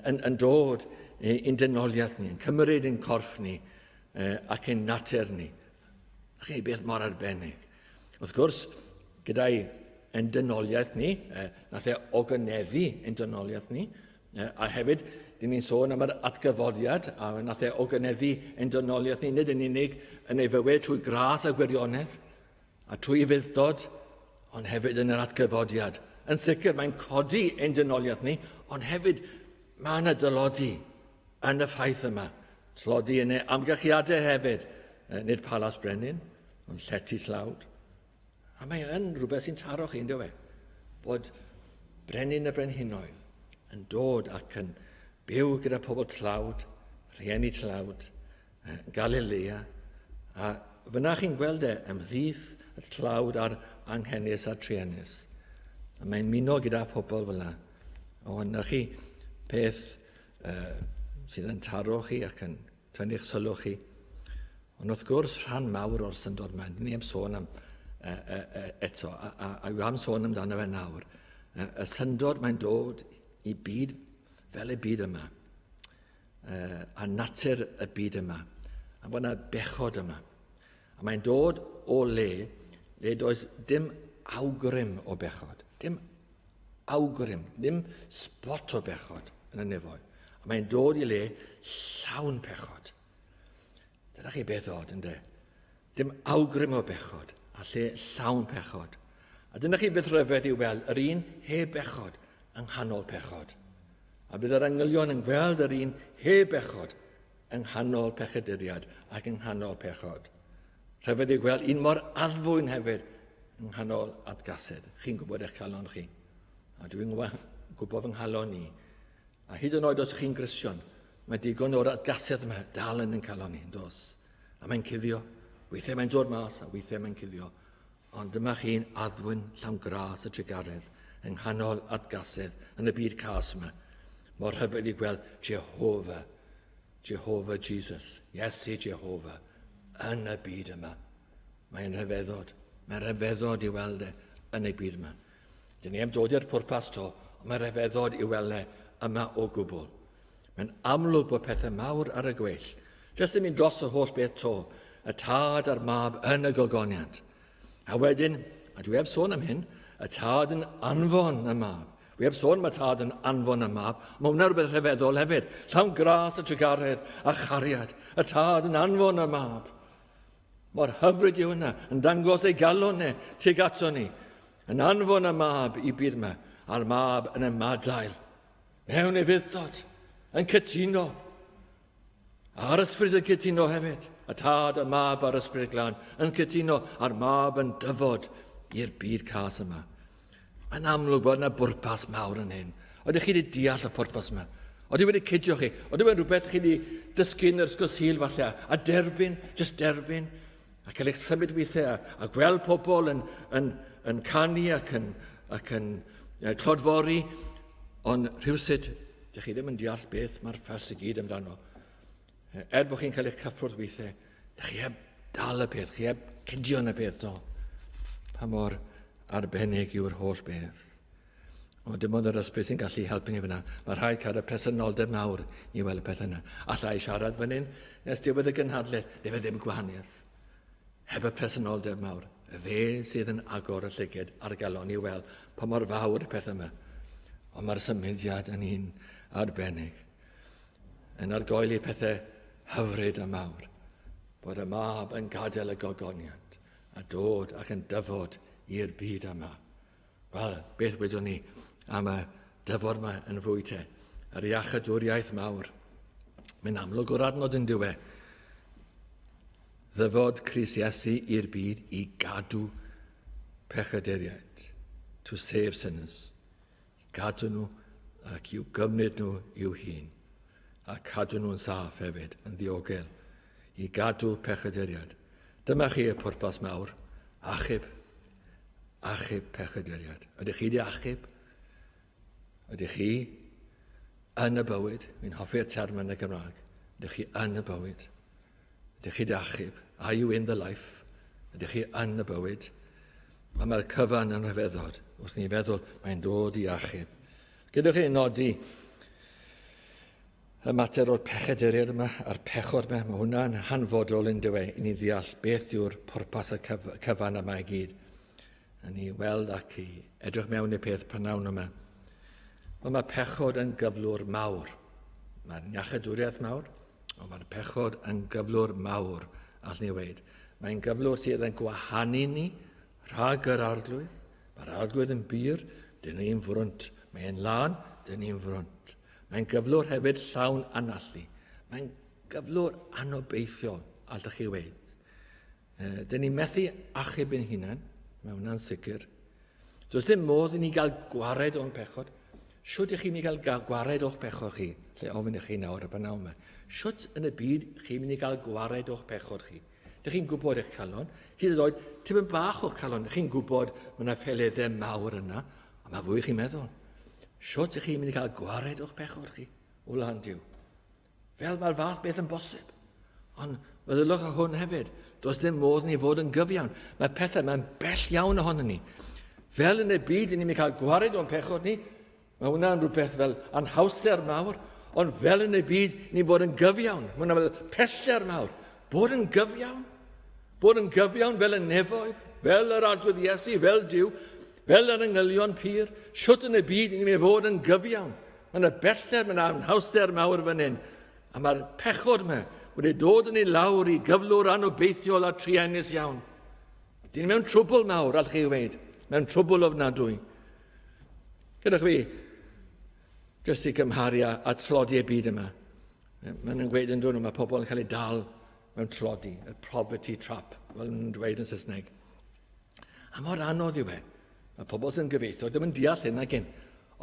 Yn, yn dod i'n dynoliaeth ni, yn cymryd ein corff ni ac ein natur ni. Ac ei beth mor arbennig. Wrth gwrs, gyda'i ein dynoliaeth ni, nath e ogoneddu ein dynoliaeth ni, a hefyd, dyn ni'n sôn am yr atgyfodiad, a nath e ogoneddu ein dynoliaeth ni, nid yn unig yn ei fywyd trwy gras a gwirionedd, a trwy ufudd-dod, ond hefyd yn yr atgyfodiad. Yn sicr, mae'n codi ein dynoliaeth ni, ond hefyd mae yna dylodi yn y ffaith yma. Tlodi yn ei amgylchiadau hefyd, nid palas brenin, ond llety tlawd. A mae yn rhywbeth sy'n taro chi, ynddo fe? Bod brenin y brenhinoedd yn dod ac yn byw gyda pobl tlawd, rhieni tlawd, Galilea, a fyna chi'n gweld e ymhlith y tlawd a'r anghenus a'r truenus. A mae'n muno gyda pobl fel yna. O, yna chi peth uh, sydd yn taro chi ac yn tynnu'ch sylw chi. Ond wrth gwrs, rhan mawr o'r syndod yma, ni am sôn am uh, uh, uh, eto, a, a, a yw am sôn amdano fe nawr, uh, y syndod mae'n dod i byd fel y byd yma. uh, a natur y byd yma, a bod yna bechod yma. A mae'n dod o le le does dim awgrym o bechod, dim awgrym, dim spot o bechod yn y nefoedd. A mae'n dod i le llawn pechod. Dyna chi beth od, ynddo? Dim awgrym o bechod, a lle llawn pechod. A dyna chi beth rhyfedd i'w weld, yr un heb bechod yng nghanol pechod. A bydd yr angylion yn gweld yr un heb bechod yng nghanol pechaduriad ac yng nghanol pechod. Rhyfedd i'w gweld un mor addfwyn hefyd yng nghanol atgasedd. Chi'n gwybod eich calon chi. A dwi'n gwybod fy nghalon i. A hyd yn oed os chi'n Gristion, mae digon o'r atgasedd yma dal yn ein calon ni, dos. A mae'n cuddio. Weithiau mae'n dod mas, a weithiau mae'n cuddio. Ond dyma chi'n addfwyn llawn gras a trugaredd yng nghanol atgasedd yn y byd cas yma. Mor rhyfedd i gweld Jehovah, Jehovah Jesus, Iesu Jehovah, yn y byd yma. Mae'n rhyfeddod. Mae'n rhyfeddod i weld e yn y byd yma. Dyn ni heb dod i'r pwrpas to, ond mae'n rhyfeddod i weld e yma o gwbl. Mae'n amlwg bod pethau mawr ar y gweill. Jyst yn mynd dros y holl beth to, y tad a'r mab yn y gogoniant. A wedyn, a dwi heb sôn am hyn, y tad yn anfon y mab. Dwi heb sôn am y tad yn anfon y mab, mae hwnna rhywbeth rhyfeddol hefyd. Llawn gras a trugaredd a chariad. Y tad yn anfon y mab. Mor hyfryd yw hwnna, yn dangos ei galon e tuag ato ni. Yn anfon y mab i byd yma, a'r mab yn ymadael. Mewn ufudd-dod, yn cytuno. A'r ysbryd yn cytuno hefyd. Y tad, y mab a'r ysbryd glân yn cytuno, a'r mab yn dyfod i'r byd cas yma. Mae'n amlwg bod yna bwrpas mawr yn hyn. Oeddech chi wedi deall y pwrpas yma? Oeddech wedi cydio chi? Oeddech wedi rhywbeth chi wedi dysgu yn yr ysgol Sul falle a derbyn, just derbyn, a cael eich symud weithiau a, a gweld pobl yn, yn, yn canu ac yn, ac yn clodfori, ond rhywsut, dych chi ddim yn deall beth mae'r ffas i gyd amdano. Er bod chi'n cael eich cyffwrdd weithiau, dych chi heb dal y peth, chi heb cydio yn y peth do. Pa mor arbennig yw'r holl beth. O, dim ond yr ysbryd sy'n gallu helpu ni fyna. Mae rhaid cael y presenoldeb mawr i weld y peth yna. Alla i siarad fan hyn nes diwedd y gynhadledd, neu fe ddim gwahaniaeth. Heb y presenoldeb mawr, fe sydd yn agor y llyged a'r galon i weld pa mor fawr y peth yma. Ond mae'r symudiad yn un arbennig. Yn argoeli pethau hyfryd a mawr. Bod y mab yn gadael y gogoniant a dod ac yn dyfod i'r byd yma. Wel, beth wedwn ni am y dyfod yma yn fwy te? Yr iachadwriaeth mawr. Mae'n amlwg o'r adnod yn diwe. Ddyfod Cris Iesu i'r byd i gadw pechaduriaid. To save sinners. I gadw nhw ac i'w gymryd nhw i'w hun. A cadw nhw'n saff hefyd, yn ddiogel. I gadw pechaduriaid. Dyma chi y pwrpas mawr. Achub. Achub pechaduriaid. Ydych chi wedi achub? Ydych chi yn y bywyd? Fi'n hoffi'r term yn y Gymraeg. Ydych chi yn y bywyd? Ydych chi wedi achub? Are you in the life? Ydych chi yn y bywyd? Mae mae'r cyfan yn rhyfeddod. Wrth ni feddwl, mae'n dod i achub. Gydwch chi nodi y mater o'r pechaduriaid yma a'r pechod yma, mae hwnna'n hanfodol yn dywe i ni ddeall beth yw'r pwrpas y cyf cyfan yma i gyd. A ni weld ac i edrych mewn i'r peth prynawn yma. Wel, mae pechod yn gyflwr mawr. Mae'n iachadwriaeth mawr, ond mae'r pechod yn gyflwr mawr, all ni weid. Mae'n gyflwr sydd yn gwahanu ni rhag yr arglwydd. Mae'r arglwydd yn bur, dyn ni'n frwnt. Mae'n lân, dyn ni'n frwnt. Mae'n gyflwr hefyd llawn anallu. Mae'n gyflwr anobeithiol, allwch chi weid. Dyn ni'n methu achub ein hunain, mae hwnna'n sicr. Does dim modd i ni gael gwared o'n pechod. Shwt ych chi'n mynd i gael gwared o'ch pechod chi? Lle ofyn i chi nawr y bynawn yma. Shwt yn y byd chi'n mynd i gael gwared o'ch pechod chi? Dych chi'n gwybod eich calon. Hyd yn oed, tipyn bach o'ch calon. Chi'n gwybod mae yna feleddau mawr yna, a mae fwy chi'n meddwl. Shwt ych chi'n mynd i gael gwared o'ch pechod chi o lan Duw? Fel mae'r fath beth yn bosib. Ond meddylwch ar hwn hefyd. Does dim modd ni fod yn gyfiawn. Mae pethau, mae'n bell iawn ohono ni. Fel yn y byd, ni'n mynd i cael gwared o'n pechod ni. Mae hwnna'n rhywbeth fel anhawster mawr. Ond fel yn y byd, ni'n bod yn gyfiawn. Mae hwnna fel pellter mawr. Bod yn gyfiawn. Bod yn gyfiawn fel y nefoedd, fel yr Arglwydd Iesu, fel Duw, fel yr angylion pur. Shwt yn y byd ni'n mynd i fod yn gyfiawn? Mae yna bellter, mae yna anhawster mawr fan hyn. A mae'r pechod yma wedi dod yn ei lawr i gyflwr anobeithiol a truenus iawn. Dyn ni mewn trwbl mawr, allwch chi ddweud. Mewn trwbl ofnadwy. Gyda chi, jyst i gymharu â, â tlodi y byd yma. Maen nhw'n gweud yn dod nhw, mae pobl yn cael eu dal mewn tlodi, y poverty trap, fel nhw'n dweud yn Saesneg. A mor anodd yw e. Mae pobl sy'n gyfeithio ddim yn deall hyn ac hyn.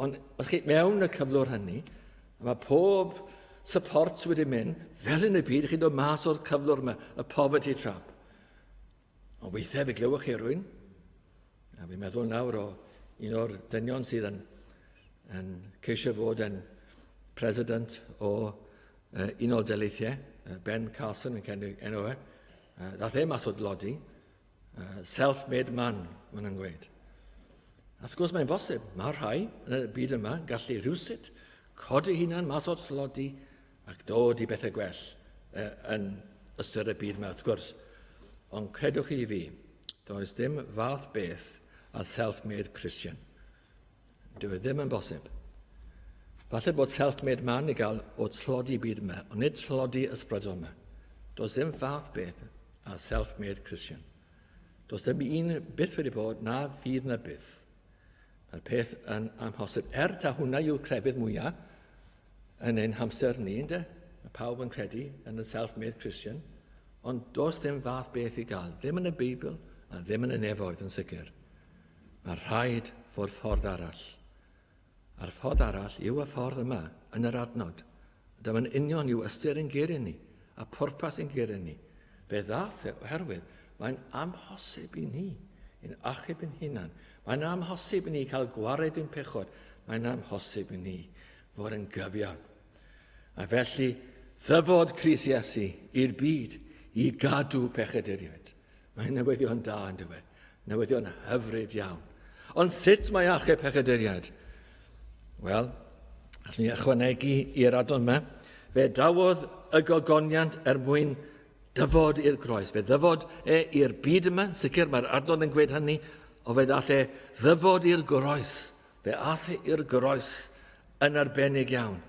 Ond os chi mewn y cyflwr hynny, a mae pob support wedi mynd, fel yn y byd, chi'n dod mas o'r cyflwr yma, y poverty trap. Ond weithiau fe glywch chi rwy'n, a fi'n meddwl nawr o un o'r dynion sydd yn, yn ceisio fod yn president o uh, Unol Daleithiau, Ben Carson yn cael enw e, ddath e mas o dlodi, self-made man, maen nhw'n gweud. A wrth gwrs mae'n bosib, mae rhai yn y byd yma gallu rhywsut codi hunan mas o'r tlodi ac dod i bethau gwell yn ystyr y byd yma, wrth gwrs. Ond credwch chi fi, does dim fath beth a self-made Christian. Dyw e ddim yn bosib. Falle bod self-made man i gael o tlodi byd yma, ond nid tlodi ysbrydol yma. Does ddim fath beth a self-made Christian. Does dim un byth wedi bod, na fydd na byth. Mae'r peth yn amhosib. Er ta hwnna yw'r crefydd mwyaf yn ein hamser ni, ynde? Mae pawb yn credu yn y self-made Christian, ond does ddim fath beth i gael. Ddim yn y Beibl, a ddim yn y nefoedd yn sicr. Mae rhaid fod ffordd arall. A'r ffordd arall yw y ffordd yma, yn yr adnod. Dyma'n union yw ystyr ein geiriau ni, a pwrpas ein geiriau ni. Fe ddath e oherwydd mae'n amhosib i ni, i'n achub ein hunan. Mae'n amhosib i ni cael gwared ein pechod. Mae'n amhosib i ni fod yn gyfiawn. A felly, ddyfod Crist Iesu i'r byd i gadw pechaduriaid. Mae'n newyddion da yn dywe. Newyddion hyfryd iawn. Ond sut mae achub pechaduriaid? Wel, allwn ni ychwanegu i'r adon yma. Fe dawodd y gogoniant er mwyn dyfod i'r groes. Fe ddyfod e i'r byd yma, sicr mae'r adnod yn gweud hynny, ond fe ddath e ddyfod i'r groes. Fe ath e i'r groes yn arbennig iawn.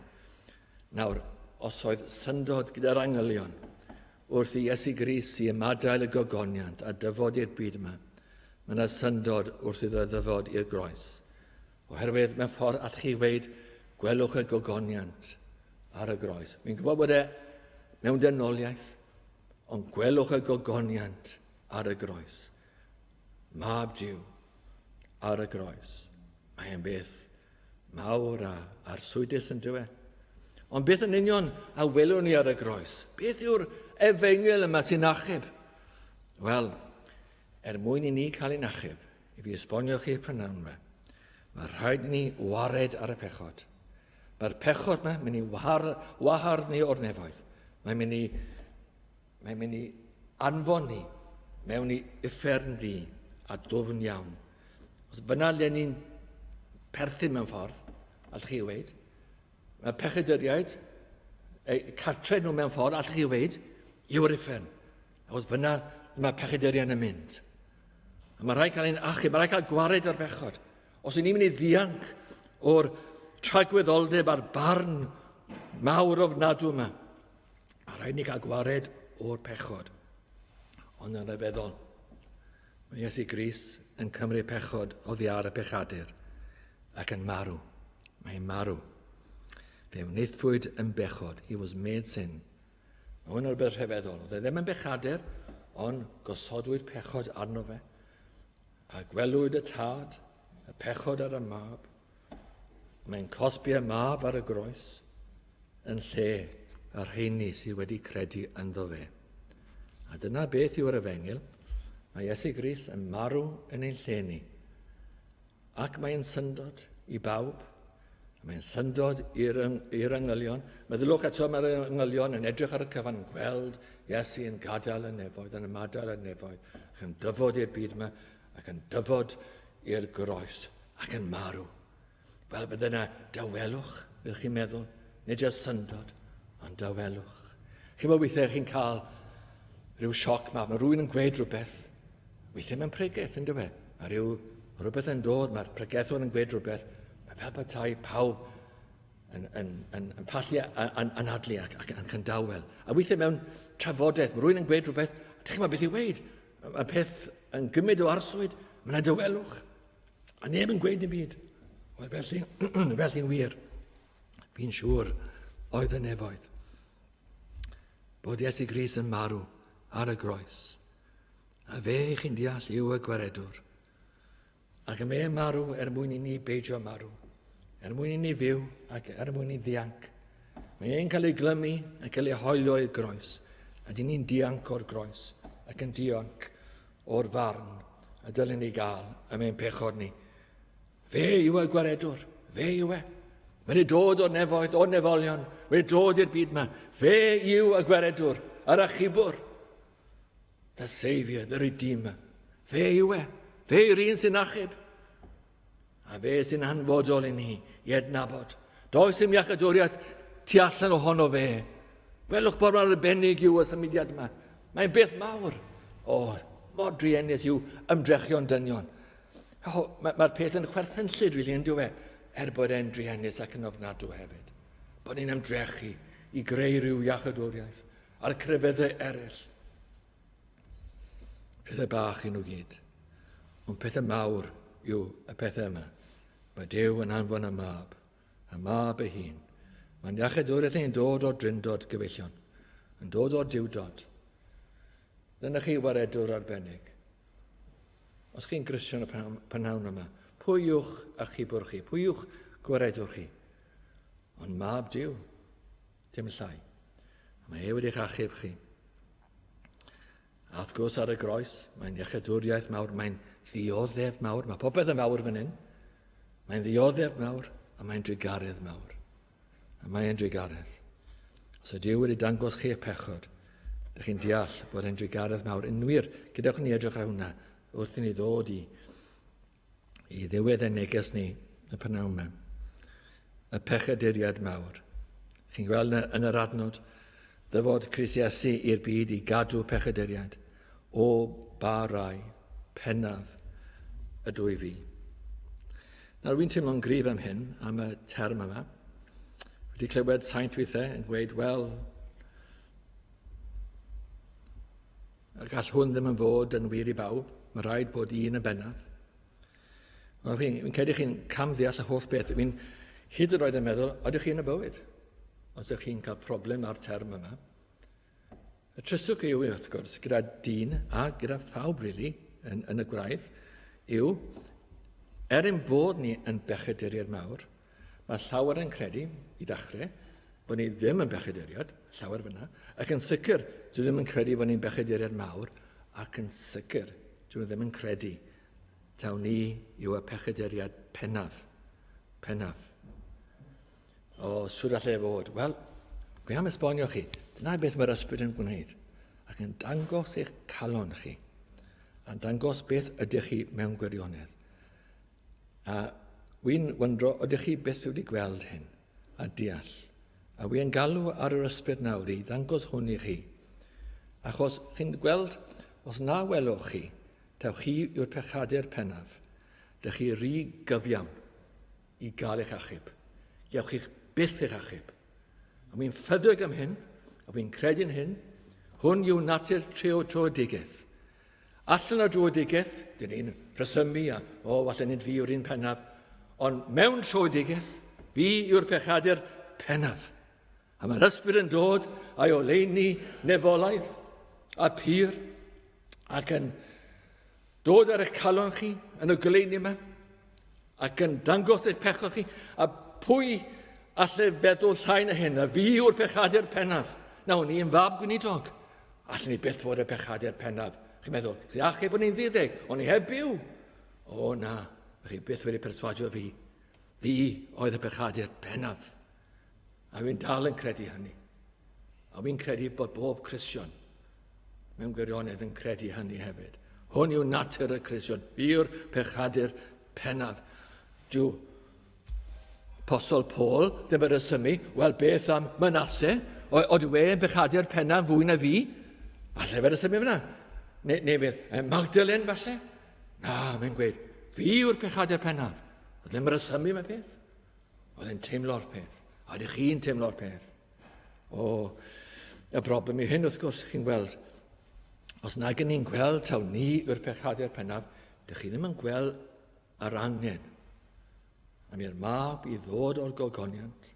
Nawr, os oedd syndod gyda'r angylion, wrth i Iesu Grist i ymadael y gogoniant a dyfod i'r byd yma. Mae yna syndod wrth iddo ddyfod i'r groes. Oherwydd mewn ffordd allwch chi weud, gwelwch y gogoniant ar y groes. Mi'n gwybod bod e mewn dynoliaeth, ond gwelwch y gogoniant ar y groes. Mab Duw ar y groes. Mae'n beth mawr a arswydus yn dywe. Ond beth yn union a welwn ni ar y groes? Beth yw'r efengyl yma sy'n achub? Wel, er mwyn i ni cael ein achub, i fi esbonio chi prynawn yma, mae rhaid i ni wared ar y pechod. Mae'r pechod yma mynd i wahardd ni o'r nefoedd. Mae'n mynd i Mae'n mynd i anfon ni mewn i uffern ddu a dwfn iawn. Os fyna le ni'n perthyn mewn ffordd, allwch chi weid, mae pechaduriaid, eu cartre nhw mewn ffordd, allwch chi weid, yw'r uffern. Os fyna mae pechaduriaid yn mynd. A mae rhaid cael ein achub, mae rhaid cael gwared o'r bechod. Os y'n ni'n mynd i ddianc o'r tragwyddoldeb a'r barn mawr ofnadw yma, Mae rhaid ni gael gwared o'r pechod. Ond yn rhyfeddol, mae Iesu Gris yn cymryd pechod oddi ar y pechadur ac yn marw. Mae'n marw. Fe wnaethpwyd yn bechod. He was made sin. Mae hwn yn rhywbeth rhyfeddol. Oedd e ddim yn bechadur, ond gosodwyd pechod arno fe. A gwelwyd y tad, y pechod ar y mab. Mae'n cosbi y mab ar y groes yn lle y rheini sydd wedi credu ynddo fe. A dyna beth yw'r efengyl. Mae Iesu Grist yn marw yn ein lle ni. Ac mae'n syndod i bawb. Mae'n syndod i'r angylion. Meddyliwch eto mae'r angylion yn edrych ar y cyfan yn gweld Iesu yn gadael y nefoedd, yn ymadael y nefoedd, ac yn dyfod i'r byd yma, ac yn dyfod i'r groes, ac yn marw. Wel, bydde yna dawelwch, byddwch chi'n meddwl, nid jyst syndod, ond dawelwch. Chi'n meddwl weithiau chi'n cael rhyw sioc ma, mae rhywun yn gweud rhywbeth, weithiau mae'n pregeth, yn dweud. Mae rhyw rhywbeth yn dod, mae'r pregethwr yn gweud rhywbeth, mae fel petai pawb yn, yn, yn, yn pallu anadlu ac, ac, ac yn dawel. A weithiau mewn trafodaeth, mae rhywun yn gweud rhywbeth, a dych chi'n meddwl beth i weud? Mae peth yn gymryd o arswyd, mae yna dawelwch. A neb yn gweud dim byd. Wel, felly, felly'n wir, fi'n siŵr oedd y nefoedd. Bod Iesu Grist yn marw ar y groes. A fe, chi'n deall, yw y gwaredwr. Ac y mae marw er mwyn i ni beidio marw, er mwyn i ni fyw ac er mwyn i ddianc. Mae e'n cael ei glymu ac cael ei hoelio i'r groes, a dyn ni'n dianc o'r groes ac yn dianc o'r farn y dylen ni gael am ein pechod ni. Fe yw y gwaredwr, fe yw e. Mae wedi dod o'r nefoedd, o'r nefolion, wedi dod i'r byd yma. Fe yw y gwaredwr, yr achubwr. The Saviour, the Redeemer. Fe yw e. Fe yw'r un sy'n achub. A fe sy'n hanfodol i ni i adnabod. Does dim iachadwriaeth tu allan ohono fe. Gwelwch bod mor arbennig yw y symudiad yma. Mae'n beth mawr. O, mor druenus yw ymdrechion dynion. O, mae'r mae peth yn chwerthynllyd, rili, yn dyw e, er bod e'n druenus ac yn ofnadw hefyd. Bod ni'n ymdrechu i greu rhyw iachadwriaeth a'r crefyddau eraill. Pethau bach i nhw gyd. Ond pethau mawr yw y pethau yma. Mae Duw yn anfon y mab, y mab ei hun. Mae'n iachydwriaeth ni'n dod o'r drindod, gyfeillion. Yn dod o'r diwdod. Dyna chi waredwr arbennig. Os chi'n gristion y prynhawn yma, pwy yw'ch achubwr chi? Pwy yw'ch gwaredwr chi? Ond mab Duw, dim llai. Mae e wedi'ch achub chi. A wrth gwrs ar y groes, mae'n iechydwriaeth mawr, mae'n ddioddef mawr, mae popeth yn fawr fan hyn. Mae'n ddioddef mawr a mae'n drugaredd mawr. A mae'n drugaredd. Os ydy wedi dangos chi y pechod, ydych chi'n deall bod e'n drugaredd mawr. Yn wir, gadewch ni edrych ar hwnna wrth i ni ddod i i ddiwedd ein neges ni y prynawn yma. Y pechaduriad mawr. Chi'n gweld yn yr adnod, ddyfod Crist Iesu i'r byd i gadw pechaduriad o ba rai pennaf ydw i fi. Nawr, wy'n teimlo'n gryf am hyn, am y term yma. Wedi clywed saint weithiau yn gweud, wel, A gall hwn ddim yn fod yn wir i bawb, mae rhaid bod un yn bennaf. Fi'n fi credu chi'n camddeall y holl beth. Fi'n hyd yn oed yn meddwl, ydych chi yn y bywyd? Os ydych chi'n cael problem â'r term yma. Y tryswch yw, wrth gwrs, gyda dyn a gyda phawb, really, yn, yn y gwraidd, yw, er ein bod ni yn bechaduriaid mawr, mae llawer yn credu, i ddechrau, bod ni ddim yn bechaduriaid, llawer fyna, ac yn sicr, dwi ddim yn credu bod ni'n bechaduriaid mawr, ac yn sicr, dwi ddim yn credu taw ni yw y pechaduriaid pennaf. Pennaf. O, sut allai e fod? Wel, dwi am esbonio chi. Dyna beth mae'r ysbryd yn gwneud. Ac yn dangos eich calon chi. A'n dangos beth ydych chi mewn gwirionedd. A wy'n wyndro, ydych chi byth wedi gweld hyn a deall? A wy'n galw ar yr ysbryd nawr i ddangos hwn i chi. Achos chi'n gweld, os na welwch chi, taw chi yw'r pechadur pennaf, dych chi rhy gyfiawn i gael eich achub. Gewch chi'ch byth eich achub. A wy'n ffyddiog am hyn, a wy'n credu'n hyn, hwn yw natur trioedigaeth. Allan o dröedigaeth, dyn ni'n rhesymu a, o, falle nid fi yw'r un pennaf, ond mewn tröedigaeth, fi yw'r pechadur pennaf. A mae'r ysbryd yn dod a'i oleuni nefolaidd a pur ac yn dod ar eich calon chi yn y goleuni yma ac yn dangos eich pechod chi a pwy allai feddwl llai na hyn a fi yw'r pechadur pennaf. Na, o'n i'n fab gweinidog. Allen ni byth fod y pechadur pennaf. Chi'n meddwl, si achub o'n i'n ddiddeg, o'n i heb byw. O na, chi byth wedi perswadio fi. Fi oedd y pechadur pennaf. A fi'n dal yn credu hynny. A fi'n credu bod bob Cristion mewn gwirionedd yn credu hynny hefyd. Hwn yw natur y Cristion. Fi yw'r pechadur pennaf. Dyw Apostol Paul ddim yn rhesymu, wel beth am Manasse? Oedw e yn bechadur pennaf fwy na fi? Alle fe rhesymu fyna? Neu, neu fel, Magdalen falle? Na, mae'n gweud, fi yw'r pechadur pennaf. Oedd ddim yn rhesymu mae beth. Oedd e'n teimlo'r peth. A ydych chi'n teimlo'r peth? O, y broblem yw hyn, wrth gwrs, chi'n gweld. Os nag ydyn ni'n gweld taw ni yw'r pechadur pennaf, dych chi ddim yn gweld yr angen am i'r mab i ddod o'r gogoniant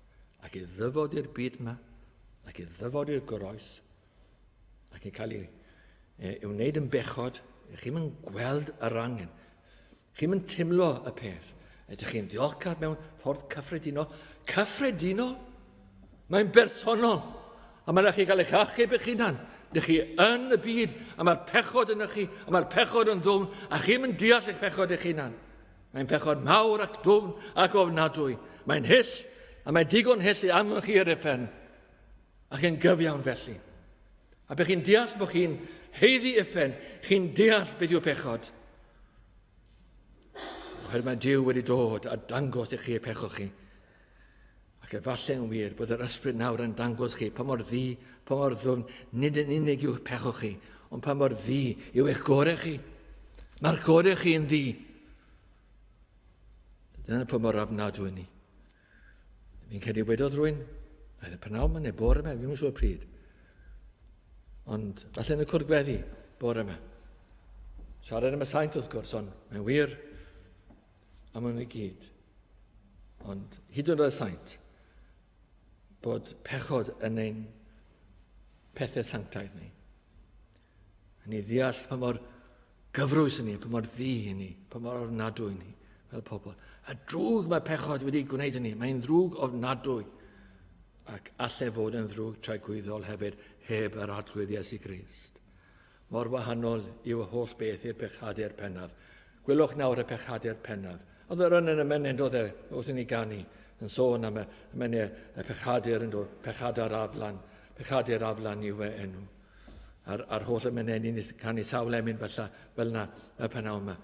ac i ddyfod i'r byd yma ac i ddyfod i'r groes ac yn cael ei, e, ei wneud yn bechod, chi'n mynd gweld yr angen. Chi'n mynd teimlo y peth. Ydych chi'n ddiolchgar mewn ffordd cyffredinol? Cyffredinol? Mae'n bersonol. A mae'n rhaid chi gael eich achub eich hunan. Dych chi yn y byd, a mae'r pechod yn chi, a mae'r pechod yn ddwfn, a chi'n mynd deall eich pechod eich hunan. Mae'n pechod mawr ac dwfn ac ofnadwy. Mae'n hyll, a mae digon hyll i anfon chi i'r uffern. Ac yn gyfiawn felly. A bych chi'n deall bod chi'n heiddi uffern, chi'n deall beth yw pechod. Oherwydd mae Duw wedi dod a dangos i chi y pechod chi. Ac efallai yn wir bod yr ysbryd nawr yn dangos chi pa mor ddu, pa mor ddwfn, nid yn unig yw'ch pechod chi, ond pa mor ddu yw eich gorau chi. Mae'r gorau chi yn ddu. Dyna pa mor ofnadwy ni. Fi'n credu wedodd rwy'n, either prynawn yma neu bore yma, fi'n siŵr pryd. Ond falle yn y cwrdd gweddi, bore yma. Siarad am y saint wrth gwrs, ond mae'n wir am hwn i gyd. Ond hyd yn oed y saint, bod pechod yn ein pethau sanctaidd ni. A ni ddeall pa mor gyfrwys yn ni, pa mor ddu yn ni, pa mor ofnadwy ni fel pobl. A drwg mae pechod wedi gwneud yn ni, mae'n ddrwg ofnadwy ac allai fod yn ddrwg tragwyddol hefyd heb yr Arglwydd Iesu Grist. Mor wahanol yw y holl beth i'r pechadur pennaf. Gwelwch nawr y pechadur pennaf. Oedd yr yn y menyn doedd e wrth i ni ganu yn sôn am y, y menyn, y pechadur yn dod, pechadar aflan, pechadur aflan yw fe enw. a'r, a'r holl emynau, ni'n canu sawl emyn fel, fel yna y pennawn yma.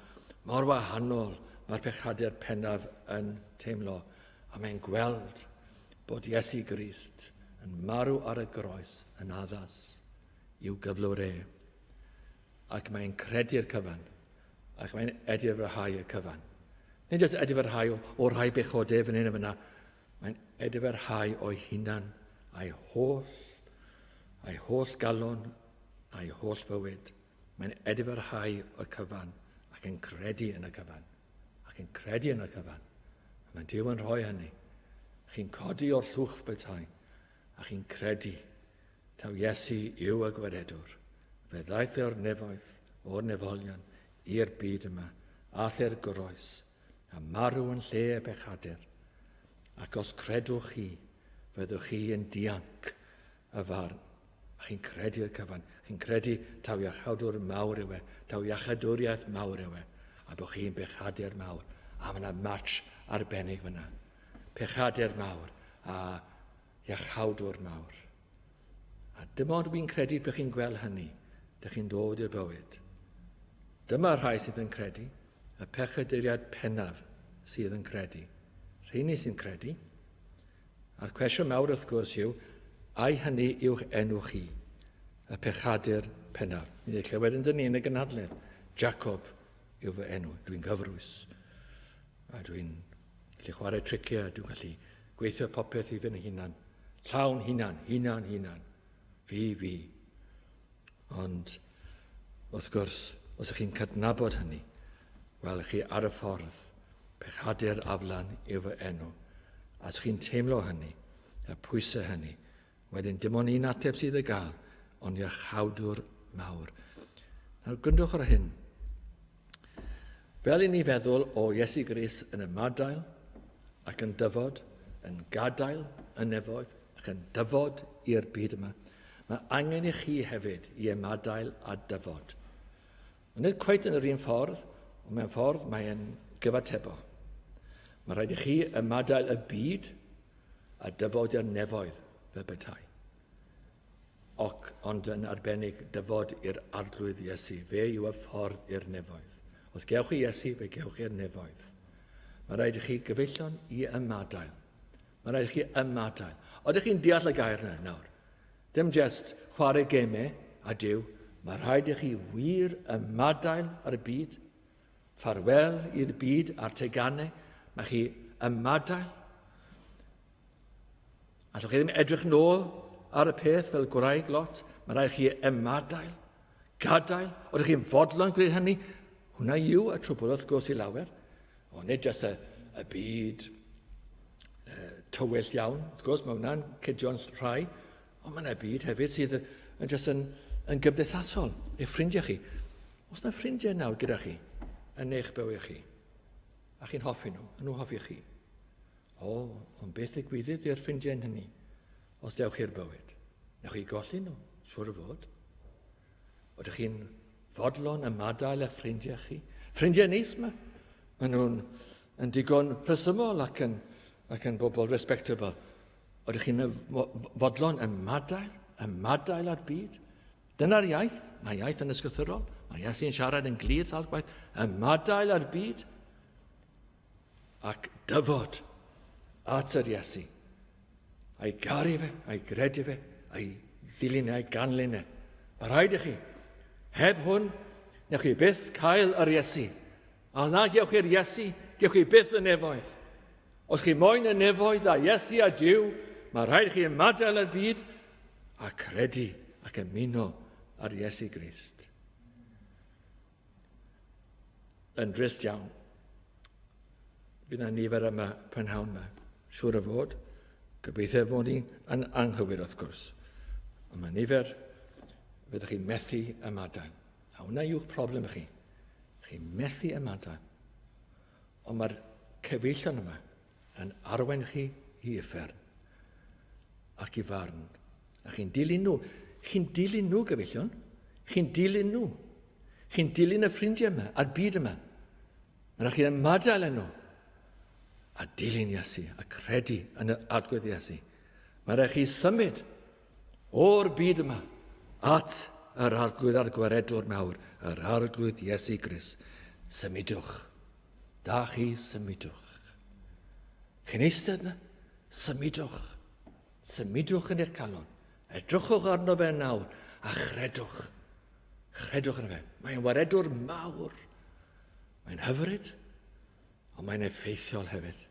Mor wahanol mae'r pechadur pennaf yn teimlo, a mae'n gweld bod Iesu Grist yn marw ar y groes yn addas i'w gyflwr e. Ac mae'n credu'r cyfan, ac mae'n edifrhau y cyfan. Nid jyst edifrhau o, o rhai bechodau fan hyn a fyna, Mae'n edifyrhau o'i hunan a'i holl, a'i holl galon, a'i holl fywyd. Mae'n edifarhau y cyfan ac yn credu yn y cyfan. Ac yn credu yn y cyfan. A mae Duw yn rhoi hynny. Chi'n codi o'r llwch bethau a chi'n credu taw Iesu yw y gwaredwr. Fe ddaeth e o'r nefoedd, o'r nefolion, i'r byd yma, ath e'r groes, a marw yn lle y pechadur. Ac os credwch chi, fyddwch chi yn dianc y farn. A chi'n credu'r cyfan. Chi'n credu taw iachawdwr mawr yw e, taw iachadwriaeth mawr yw e, a bod chi'n bechadur mawr. A mae yna match arbennig fyna. Pechadur mawr a iachawdwr mawr. A dim ond wy'n credu bych chi'n gweld hynny, dych chi'n dod i'r bywyd. Dyma rhai sydd yn credu, y pechaduriaid pennaf sydd yn credu. Rheini sy'n credu. A'r cwestiwn mawr wrth gwrs yw, ai hynny yw'ch enw chi, y pechadur pennaf? Ni wedi clywed yn dyn ni yn y gynhadledd, Jacob yw fy enw, dwi'n gyfrwys. A dwi'n gallu chwarae triciau, dwi'n gallu gweithio popeth i fy hunan. Llawn hunan, hunan, hunan. Fi, fi. Ond, wrth gwrs, os ych chi'n cydnabod hynny, wel, chi ar y ffordd, pechadur aflan yw fy enw. A os chi'n teimlo hynny, y pwysau hynny, wedyn dim ond un ateb sydd y gael, ond iachawdwr mawr. Nawr, gwrandwch ar hyn. Fel i ni feddwl o Iesu Grist yn ymadael ac yn dyfod, yn gadael y nefoedd ac yn dyfod i'r byd yma, mae angen i chi hefyd i ymadael a dyfod. Ond nid cweit yn yr un ffordd, ond mewn ffordd mae'n gyfatebol. Mae rhaid i chi ymadael y byd a dyfod i'r nefoedd fel petai. Oc, ond yn arbennig dyfod i'r Arglwydd Iesu. Fe yw y ffordd i'r nefoedd. Os gewch chi Iesu, fe gewch chi'r nefoedd. Mae rhaid i chi gyfeillion i ymadael. Mae rhaid i chi ymadael. Oeddech chi'n deall y gair yna nawr? Dim jest chwarae gemau a Duw. Mae rhaid i chi wir ymadael ar y byd. Ffarwel i'r byd a'r teganau. Mae chi ymadael. Allwch chi ddim edrych nôl ar y peth fel gwraig Lot. Mae rhaid chi ymadael, gadael. Oeddech chi'n fodlon gwneud hynny? Hwna yw y trwbl wrth gwrs i lawer. Ond nid jyst y, y byd e, tywyll iawn. Wrth gwrs, mae hwnna'n cydio'n rhai. Ond mae yna byd hefyd sydd yn jyst yn, yn gymdeithasol. Eich ffrindiau chi. Os yna ffrindiau nawr gyda chi yn eich bywyd chi, a chi'n hoffi nhw, a nhw hoffi chi, O, ond beth ddigwyddydd i'r ffrindiau hynny os dewch i'r bywyd? Newch chi golli nhw, siŵr o fod. Oeddech chi'n fodlon ymadael â ffrindiau chi? Ffrindiau neis yma. Maen nhw'n yn digon rhesymol ac yn, ac yn bobl respectable. Oeddech chi'n fodlon ymadael, ymadael â'r byd? Dyna'r iaith, mae iaith yn ysgythyrol, mae Iesu'n siarad yn glir sawl gwaith, ymadael â'r byd, ac dyfod at yr Iesu, a'i garu fe, a'i gredu fe, a'i ddilyn e, a'i ganlyn e. Mae rhaid i chi. Heb hwn, newch chi byth cael yr Iesu. A os na gewch chi'r Iesu, gewch chi byth y nefoedd. Os chi moyn y nefoedd a Iesu a Duw, mae rhaid i chi ymadael â'r byd a credu ac ymuno ar Iesu Grist. Yn drist iawn. Bydd yna nifer yma prynhawn yma. Siŵr o fod. Gobeithio fod ni yn anghywir wrth gwrs. Ond mae nifer, fyddwch chi'n methu ymadael. A hwnna yw'ch problem chi. Chi'n methu ymadael. Ond mae'r cyfeillion yma yn arwain chi i uffern ac i farn. A chi'n dilyn nhw. Chi'n dilyn nhw, gyfeillion. Chi'n dilyn nhw. Chi'n dilyn y ffrindiau yma a'r byd yma. Mae rhaid chi'n ymadael â nhw a dilyn Iesu a credu yn y arglwydd Iesu. Mae rhaid chi symud o'r byd yma at yr arglwydd a'r gwaredwr mawr, yr arglwydd Iesu Grist. Symudwch. Da chi, symudwch. Chi'n eistedd yna? Symudwch. Symudwch yn eich calon. Edrychwch arno fe nawr a chredwch. Chredwch yn fe. Mae'n waredwr mawr. Mae'n hyfryd, ond mae'n effeithiol hefyd.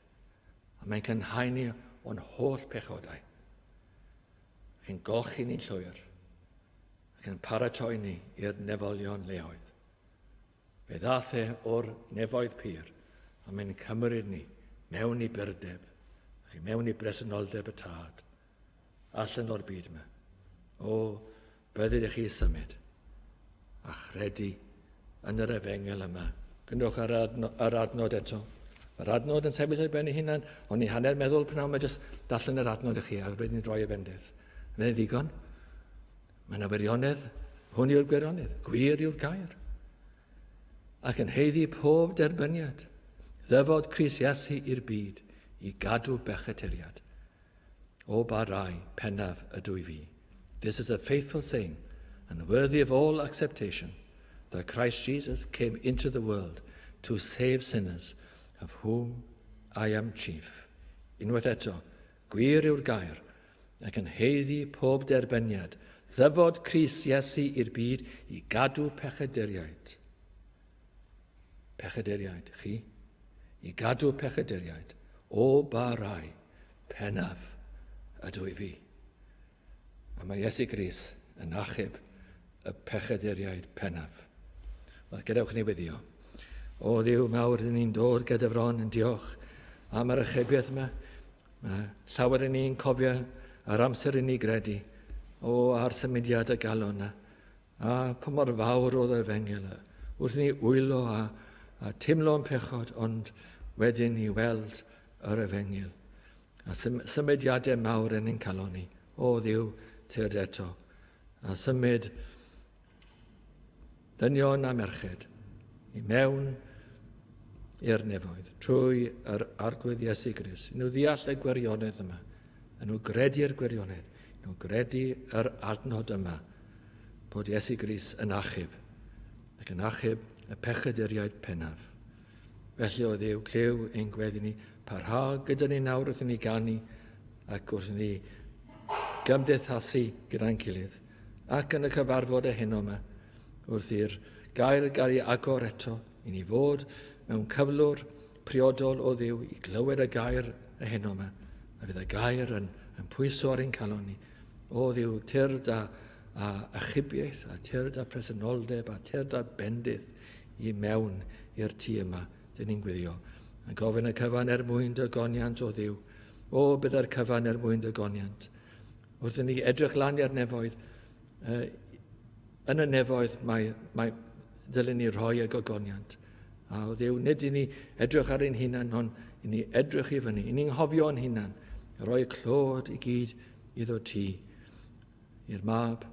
A mae'n glanhau ni o'n holl pechodau. Chi'n golchi ni'n llwyr. ac yn paratoi ni i'r nefolion leoedd. Fe ddath e o'r nefoedd pur a mae'n cymryd ni mewn i burdeb ac i mewn i bresenoldeb y Tad allan o'r byd yma. O, bydded i chi symud a chredu yn yr efengyl yma. Gwrandwch ar, adno, ar adnod eto. Mae'r adnod yn sefyll ar ben ei hunan, ond ni hanner meddwl pnawn mae jyst darllen yr adnod i chi a rydyn ni'n rhoi y bendith. Mae'n ddigon. Mae yna wirionedd, hwn yw'r gwirionedd, gwir yw'r gair. Ac yn heiddi pob derbyniad, ddyfod Cris Iesu i'r byd i gadw becheteriad. O ba rai pennaf ydw i fi. This is a faithful saying and worthy of all acceptation, that Christ Jesus came into the world to save sinners, of whom I am chief. Unwaith eto, gwir yw'r gair, ac yn heiddi pob derbyniad, ddyfod Crist Iesu i'r byd i gadw pechaduriaid. Pechaduriaid, chi? I gadw pechaduriaid, o ba rai pennaf ydw i fi. A mae Iesu Grist yn achub y pechaduriaid pennaf. Wel, gadewch ni weddio. O Dduw mawr, rydyn ni'n dod gyda fron yn diolch am yr achubiaeth yma. Mae llawer yn ni'n cofio yr amser i ni gredu o a'r symudiad y galon yna. A pa mor fawr oedd yr efengyl wrth ni wylo a, a teimlo'n pechod, ond wedyn i weld yr efengyl. A symudiadau mawr yn ein calon ni. O Dduw, tyrd eto. A symud dynion a merched i mewn i'r nefoedd trwy yr Arglwydd Iesu Grist. I nhw ddeall y gwirionedd yma. I nhw gredu'r gwirionedd. I nhw gredu yr adnod yma bod Iesu Grist yn achub ac yn achub y pechaduriaid pennaf. Felly o Dduw, clyw ein gweddi ni, parha gyda ni nawr wrth i ni ganu ac wrth i ni gymdeithasu gyda'n gilydd ac yn y cyfarfod y heno yma wrth i'r gair gael ei agor eto i ni fod mewn cyflwr priodol o Dduw i glywed y gair y heno yma a fydd y gair yn, yn pwyso ar ein calon ni. O Dduw, tyrd a, a achubiaeth a tyrd a presenoldeb a tyrd a bendith i mewn i'r tŷ yma, dyn ni'n gwyddio. A gofyn y cyfan er mwyn dy goniant o Dduw. O, bydda'r cyfan er mwyn dy goniant. Wrth i ni edrych lan i'r nefoedd, yn y nefoedd mae, mae dylen ni rhoi y gogoniant. A o Dduw, nid i ni edrych ar ein hunan, ond i ni edrych i fyny, i ni'n nghofio'n hunan, rhoi clod i gyd iddo ti, i'r mab,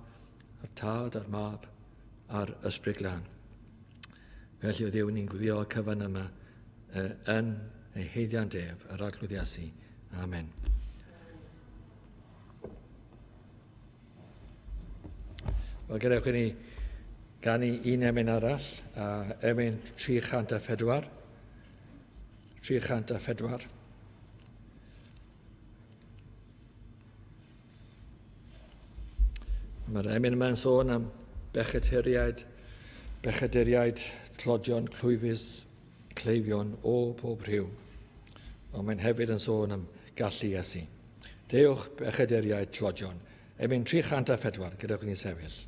a'r tad, a'r mab, a'r ysbryd glân. Felly o Dduw, ni'n gwyddio y cyfan yma yn ei heiddiant ef, yr Arglwydd Iesu. Amen. Wel, gadewch i ni ganu un emyn arall, a emyn 304. 304. Mae'r emyn yma'n sôn am bechaduriaid, bechaduriaid, tlodion, clwyfus, cleifion o pob rhyw. Ond mae'n hefyd yn sôn am gallu Iesu. Deuwch bechaduriaid tlodion. Emyn 304, gadewch i ni sefyll.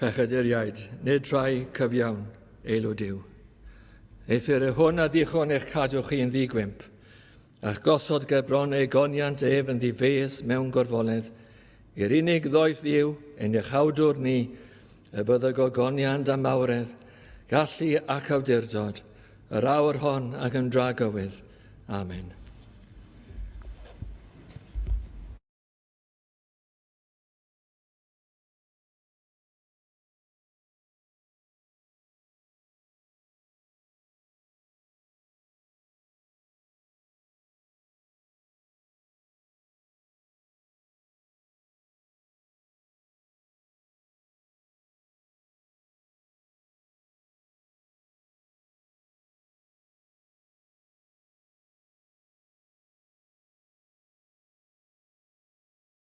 Pechaduriaid, nid rhai cyfiawn, eilw Duw. Eithr y hwn a ddichon eich cadw chi yn ddi-gwymp, a'ch gosod ger bron ei goniant ef yn ddifeus mewn gorfoledd, i'r unig ddoeth Dduw, ein Iachawdwr ni, y byddo gogoniant a mawredd, gallu ac awdurdod, yr awr hon ac yn dragywydd. Amen.